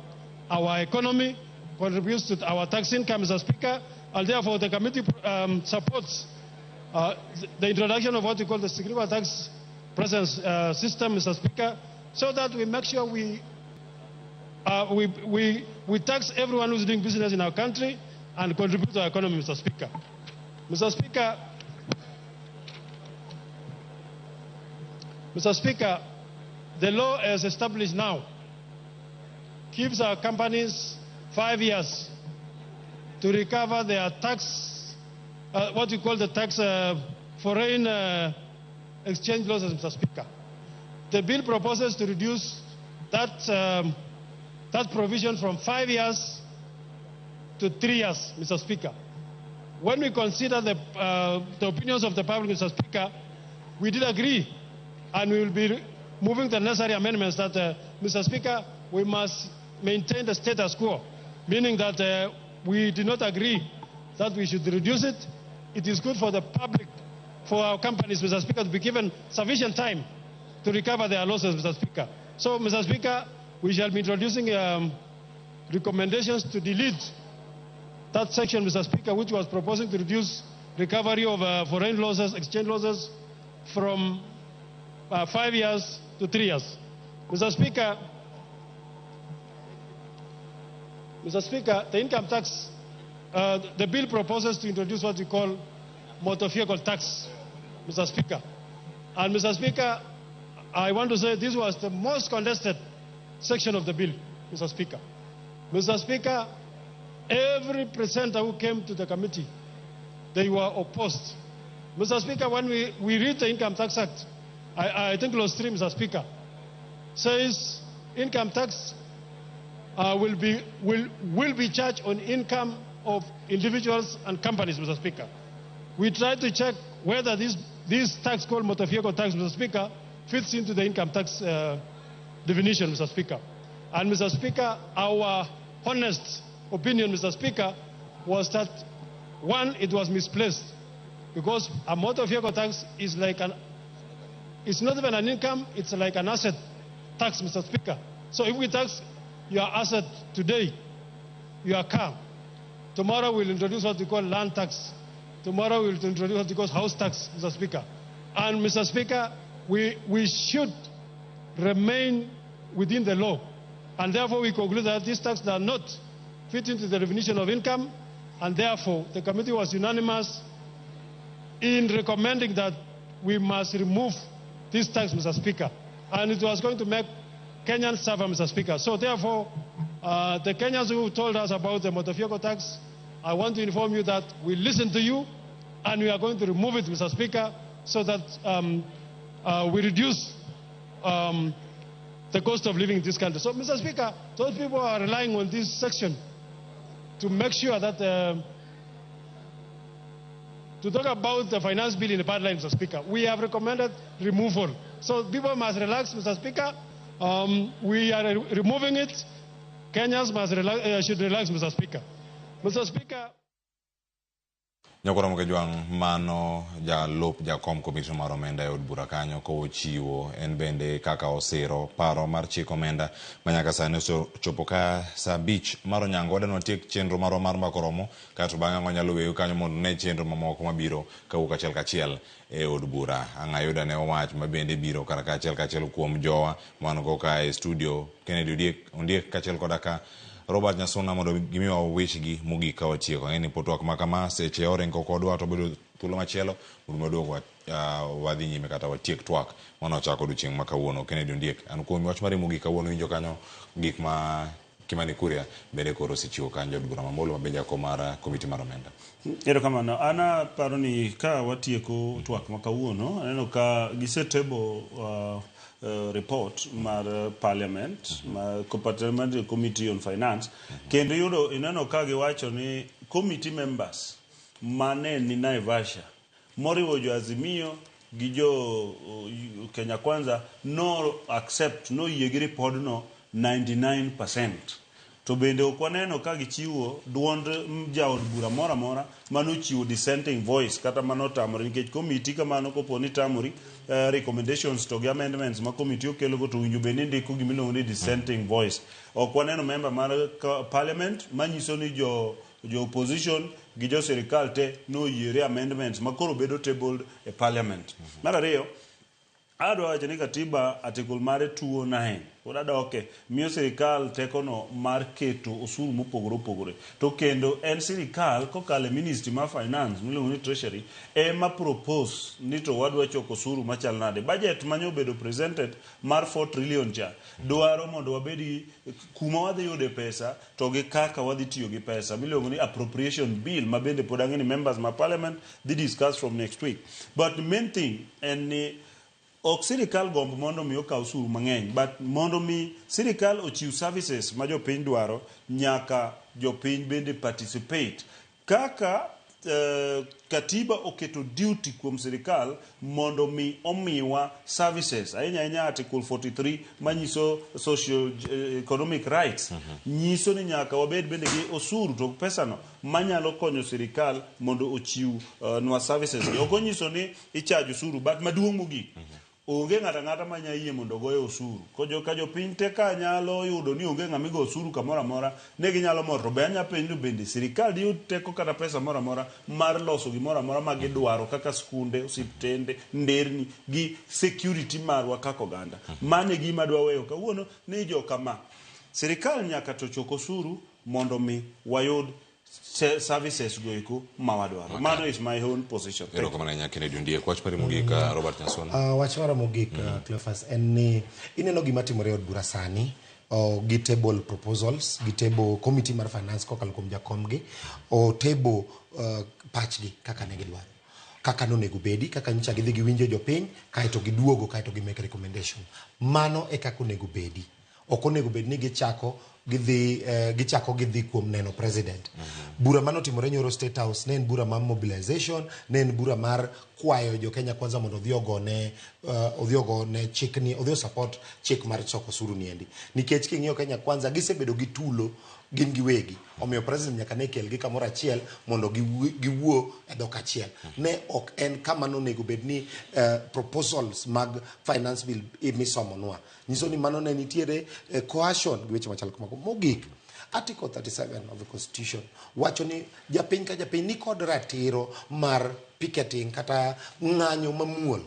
economy, contributes to our tax income, Mr. Speaker, and therefore the committee supports the introduction of what we call the significant tax presence system, Mr. Speaker, so that we make sure we tax everyone who's doing business in our country and contribute to our economy, Mr. Speaker. Mr. Speaker, the law as established now gives our companies 5 years to recover their tax, what we call the tax foreign exchange losses, Mr. Speaker. The bill proposes to reduce that, that provision from 5 years to 3 years, Mr. Speaker. When we consider the opinions of the public, Mr. Speaker, we did agree, and we will be moving the necessary amendments that, Mr. Speaker, we must maintain the status quo, meaning that we did not agree that we should reduce it. It is good for the public, for our companies, Mr. Speaker, to be given sufficient time to recover their losses, Mr. Speaker. So, Mr. Speaker, we shall be introducing recommendations to delete that section, Mr. Speaker, which was proposing to reduce recovery of foreign losses, exchange losses, from 5 years to 3 years. Mr. Speaker, the income tax, the bill proposes to introduce what we call motor vehicle tax, Mr. Speaker. And Mr. Speaker, I want to say this was the most contested section of the bill, Mr. Speaker. Mr. Speaker, every presenter who came to the committee, they were opposed. Mr. Speaker, when we read the Income Tax Act, I think Clause 3, Mr. Speaker, says Income tax will be charged on income of individuals and companies, Mr. Speaker. We tried to check whether this tax called motor vehicle tax, Mr. Speaker, fits into the income tax definition, Mr. Speaker. And Mr. Speaker, our honest opinion, Mr. Speaker, was that, one, it was misplaced, because a motor vehicle tax is like it's not even an income, it's like an asset tax, Mr. Speaker. So if we tax your asset today, your car, tomorrow we'll introduce what we call land tax. Tomorrow we'll introduce what we call house tax, Mr. Speaker. And Mr. Speaker, we should remain within the law. And therefore we conclude that these taxes are not fit into the definition of income, and therefore the committee was unanimous in recommending that we must remove this tax, Mr. Speaker. And it was going to make Kenyans suffer, Mr. Speaker. So therefore, the Kenyans who told us about the motor vehicle tax, I want to inform you that we listen to you, and we are going to remove it, Mr. Speaker, so that we reduce the cost of living in this country. So, Mr. Speaker, those people are relying on this section to make sure that, to talk about the finance bill in the bad line, Mr. Speaker, we have recommended removal. So people must relax, Mr. Speaker. We are removing it. Kenyans must relax, should relax, Mr. Speaker. Mr. Speaker. Nyakora Mokejwang' mano jalup jakom komiti mar omenda e od bura kanyo kochiwo en bende kaka osiro paro mar chik omenda manyaka sani osechopo ka saa 5 mar onyango. Wadwa ni watiek chenro marwa mar mbaka oromo, kaeto bang'e ang' wanyalo weyo kanyo mondo ne chenro mamoko mabiro kawuok achiel kachiel e od bura. Ang' ayuda ne wach ma bende biro kar kachiel kachiel kuom jowa man go ka e studio Kennedy Ondiek kaachiel koda ka Robert Nyasuna mondo gimiwa wechegi mogik ka watieko. Ang'e ni po twak ma kama seche oringo kodwa to bedo thuolo machielo mondo waduog wadhi nyime kata watiek twak mane wachako odiochieng' ma kawuono. Kennedy Ondiek, an kuom wach mari mogik kawuono winjo kanyo gik ma Kimani Kuria bende koro osechiwo kanyo od bura mamolo ma bende jakom mar komiti mar omenda. Erokamano. An aparo ni ka watieko twak ma kawuono, aneno ka gisetable report mar parliament, mar Parliamentary Committee on Finance, kendo yudo ineno ka giwacho ni committee members mane ni Naivasha moriwo jo Azimio gi jo Kenya Kwanza no accept, no yie gi report no 99%. To bende ok waneno ka gichiwo duond jaod bura moro amora manochiwo dissenting voice kata manotamore, nikech committee kamano kopo ni tamori recommendations to gi amendments ma committee okelogo to winjo bed ni ndiko gimiluongo ni dissenting voice. Ok waneno member mar parliament manyiso ni jo opposition gi jo sirikal te noyiere amendments ma koro bedo tabled e parliament. Mar ariyo, adwa wacho ni katiba article mare 209 pod adoke miyo sirikal tekono mar keto osuru mopogore opogore, to kendo en sirikal kokalo e ministry mar finance miluongo ni treasury ema propose ni to wadwa choko osuru machal nade. Budget mane obedo presented mar 4 trillion cha dwaro mondo wabed gi kuma wadhi yude pesa to gi kaka wadhi tiyo gi pesa miluongo ni appropriation bill ma bende pod ang'e ni members ma parliament dhi discuss from next week. But the main thing en ni ok sirikal gomb mondo mi okaw osuru mang'eny, but mondo mi sirikal ochiw services ma jopiny dwaro, nyaka jopiny bende participate. Kaka katiba oketo duty kuom sirikal mondo mi omiwa services, ahinya ahinya article 43 manyiso social economic rights, nyiso ni nyaka wabed bende gi osuru to pesano manyalo konyo sirikal mondo ochiw nwa services. Ok onyiso ni icharge osuru, but maduong' mogik, onge ng'ato ang'ata manya yie mondo ogoye osuru. Ka jopiny te ka nyalo yudo ni onge ng'ama igo osuru kamoro amora, ne ginyalo mor. To be anya penjo bende sirikal diyud teko kata pesa moro amora mar loso gimoro amora ma gidwaro kaka skunde, osiptende, nderni gi security marwa kaka oganda. Mano e gima adwa weyo kawuono ni jokama. Sirikal nyaka to chok osuru mondo mi wayud services go eko ma wadwaro. Mano is my own position. Erokamano ahinya Kennedy Ondiek. Wach mari mogik, Robert Nyasuna. Wach mara mogik, Cleophas, en ni ineno gima timore e od bura sani, gi table proposals, gi table committee mar finance kokalo kuom jakomgi, o table pachgi kaka ne gidwaro, kaka nonego bedi, kaka nyocha gidhi giwinjo jopiny, kaeto giduogo, kaeto gi make recommendation. Mano e kaka onego bedi. Ok onego bed ni gichako gidhi eh, gichako gidhi kuom neno president. Bura mane otimore nyoro State House ne en bura mar mobilization, ne en bura mar kwayo jo Kenya Kwanza mondo odhi ogone odhi ogone chikni, odhi support chik mar choko osuru niendi. Nikech king'iyo Kenya Kwanza gisebedo gi tulo gin giwegi. Omiyo president nyaka ne kelgi kamoro achiel mondo giwuo e dhok achiel. Ne ok en kama nonego bed ni proposals mag finance bill imisomonwa. Nyiso ni mano ne nitiere coercion gi weche machalo kamago. Mogik, Article 37 of the Constitution wacho ni japiny ka japiny ni kod ratiro mar picketing kata ng'anyo mamuol.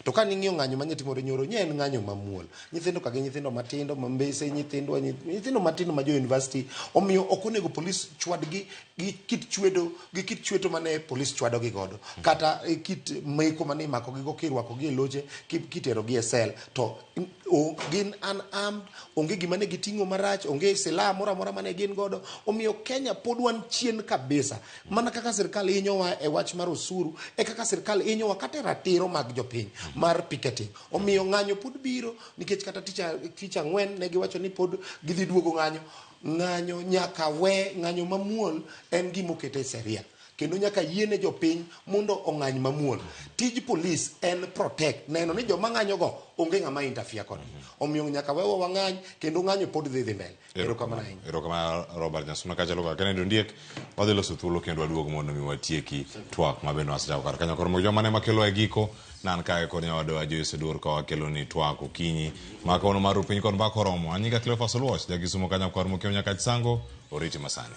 To ka ning'iyo ng'anyo manye timore nyoro, nye en ng'anyo mamuol. Nyithindo ka gin nyithindo matindo, mambese, nyithindwa, nyithindo matindo ma jo university, omiyo ok onego polis chwadgi gi kit chwedo, gi kit chweto mane polis chwadogi godo. Kata kit meko mane imakogi go kirwakogi e loche, kiterogi e sel. To gin unarmed, onge gima ne giting'o marach, onge silaha moro amora mane gin godo. Omiyo Kenya pod wan chien kabisa. Mana kaka sirkal hinyowa e wach mar osuru, e kaka sirkal hinyowa kata e ratiro mag jopiny mar picketing. Omiyo ng'anyo pod biro, nikech kata tich ang'wen ne giwacho ni pod gidhi duogo ng'anyo. Ng'anyo nyaka we, ng'anyo mamuol en gima oket e sheria. Kendo nyaka yiene jopiny mondo ong'any mamuol. Tij polis en protect, neno ni joma ng'anyogo onge ng'ama interfere kodgi. Omiyo nyaka wewa wang'any, kendo ng'anyo pod dhi dhi mbele. Erokamano ahinya. Erokamano Robert Nyasuna kaachiel kod Kennedy Ondiek. Wadhi loso thuolo kendo waduog mondo mi watieki twak ma bende wasechako kar kanyo. Koro joma ne makelo e giko nan kae kod nyawadwa Joyce Oduor ka wakelo ni twak okinyi ma kawuono mar piny kod mbaka oromo. An nyinga Cleophas Oluoch, ja Kisumo kanyo kwar mokiewo nyaka Chisango, oriti masani.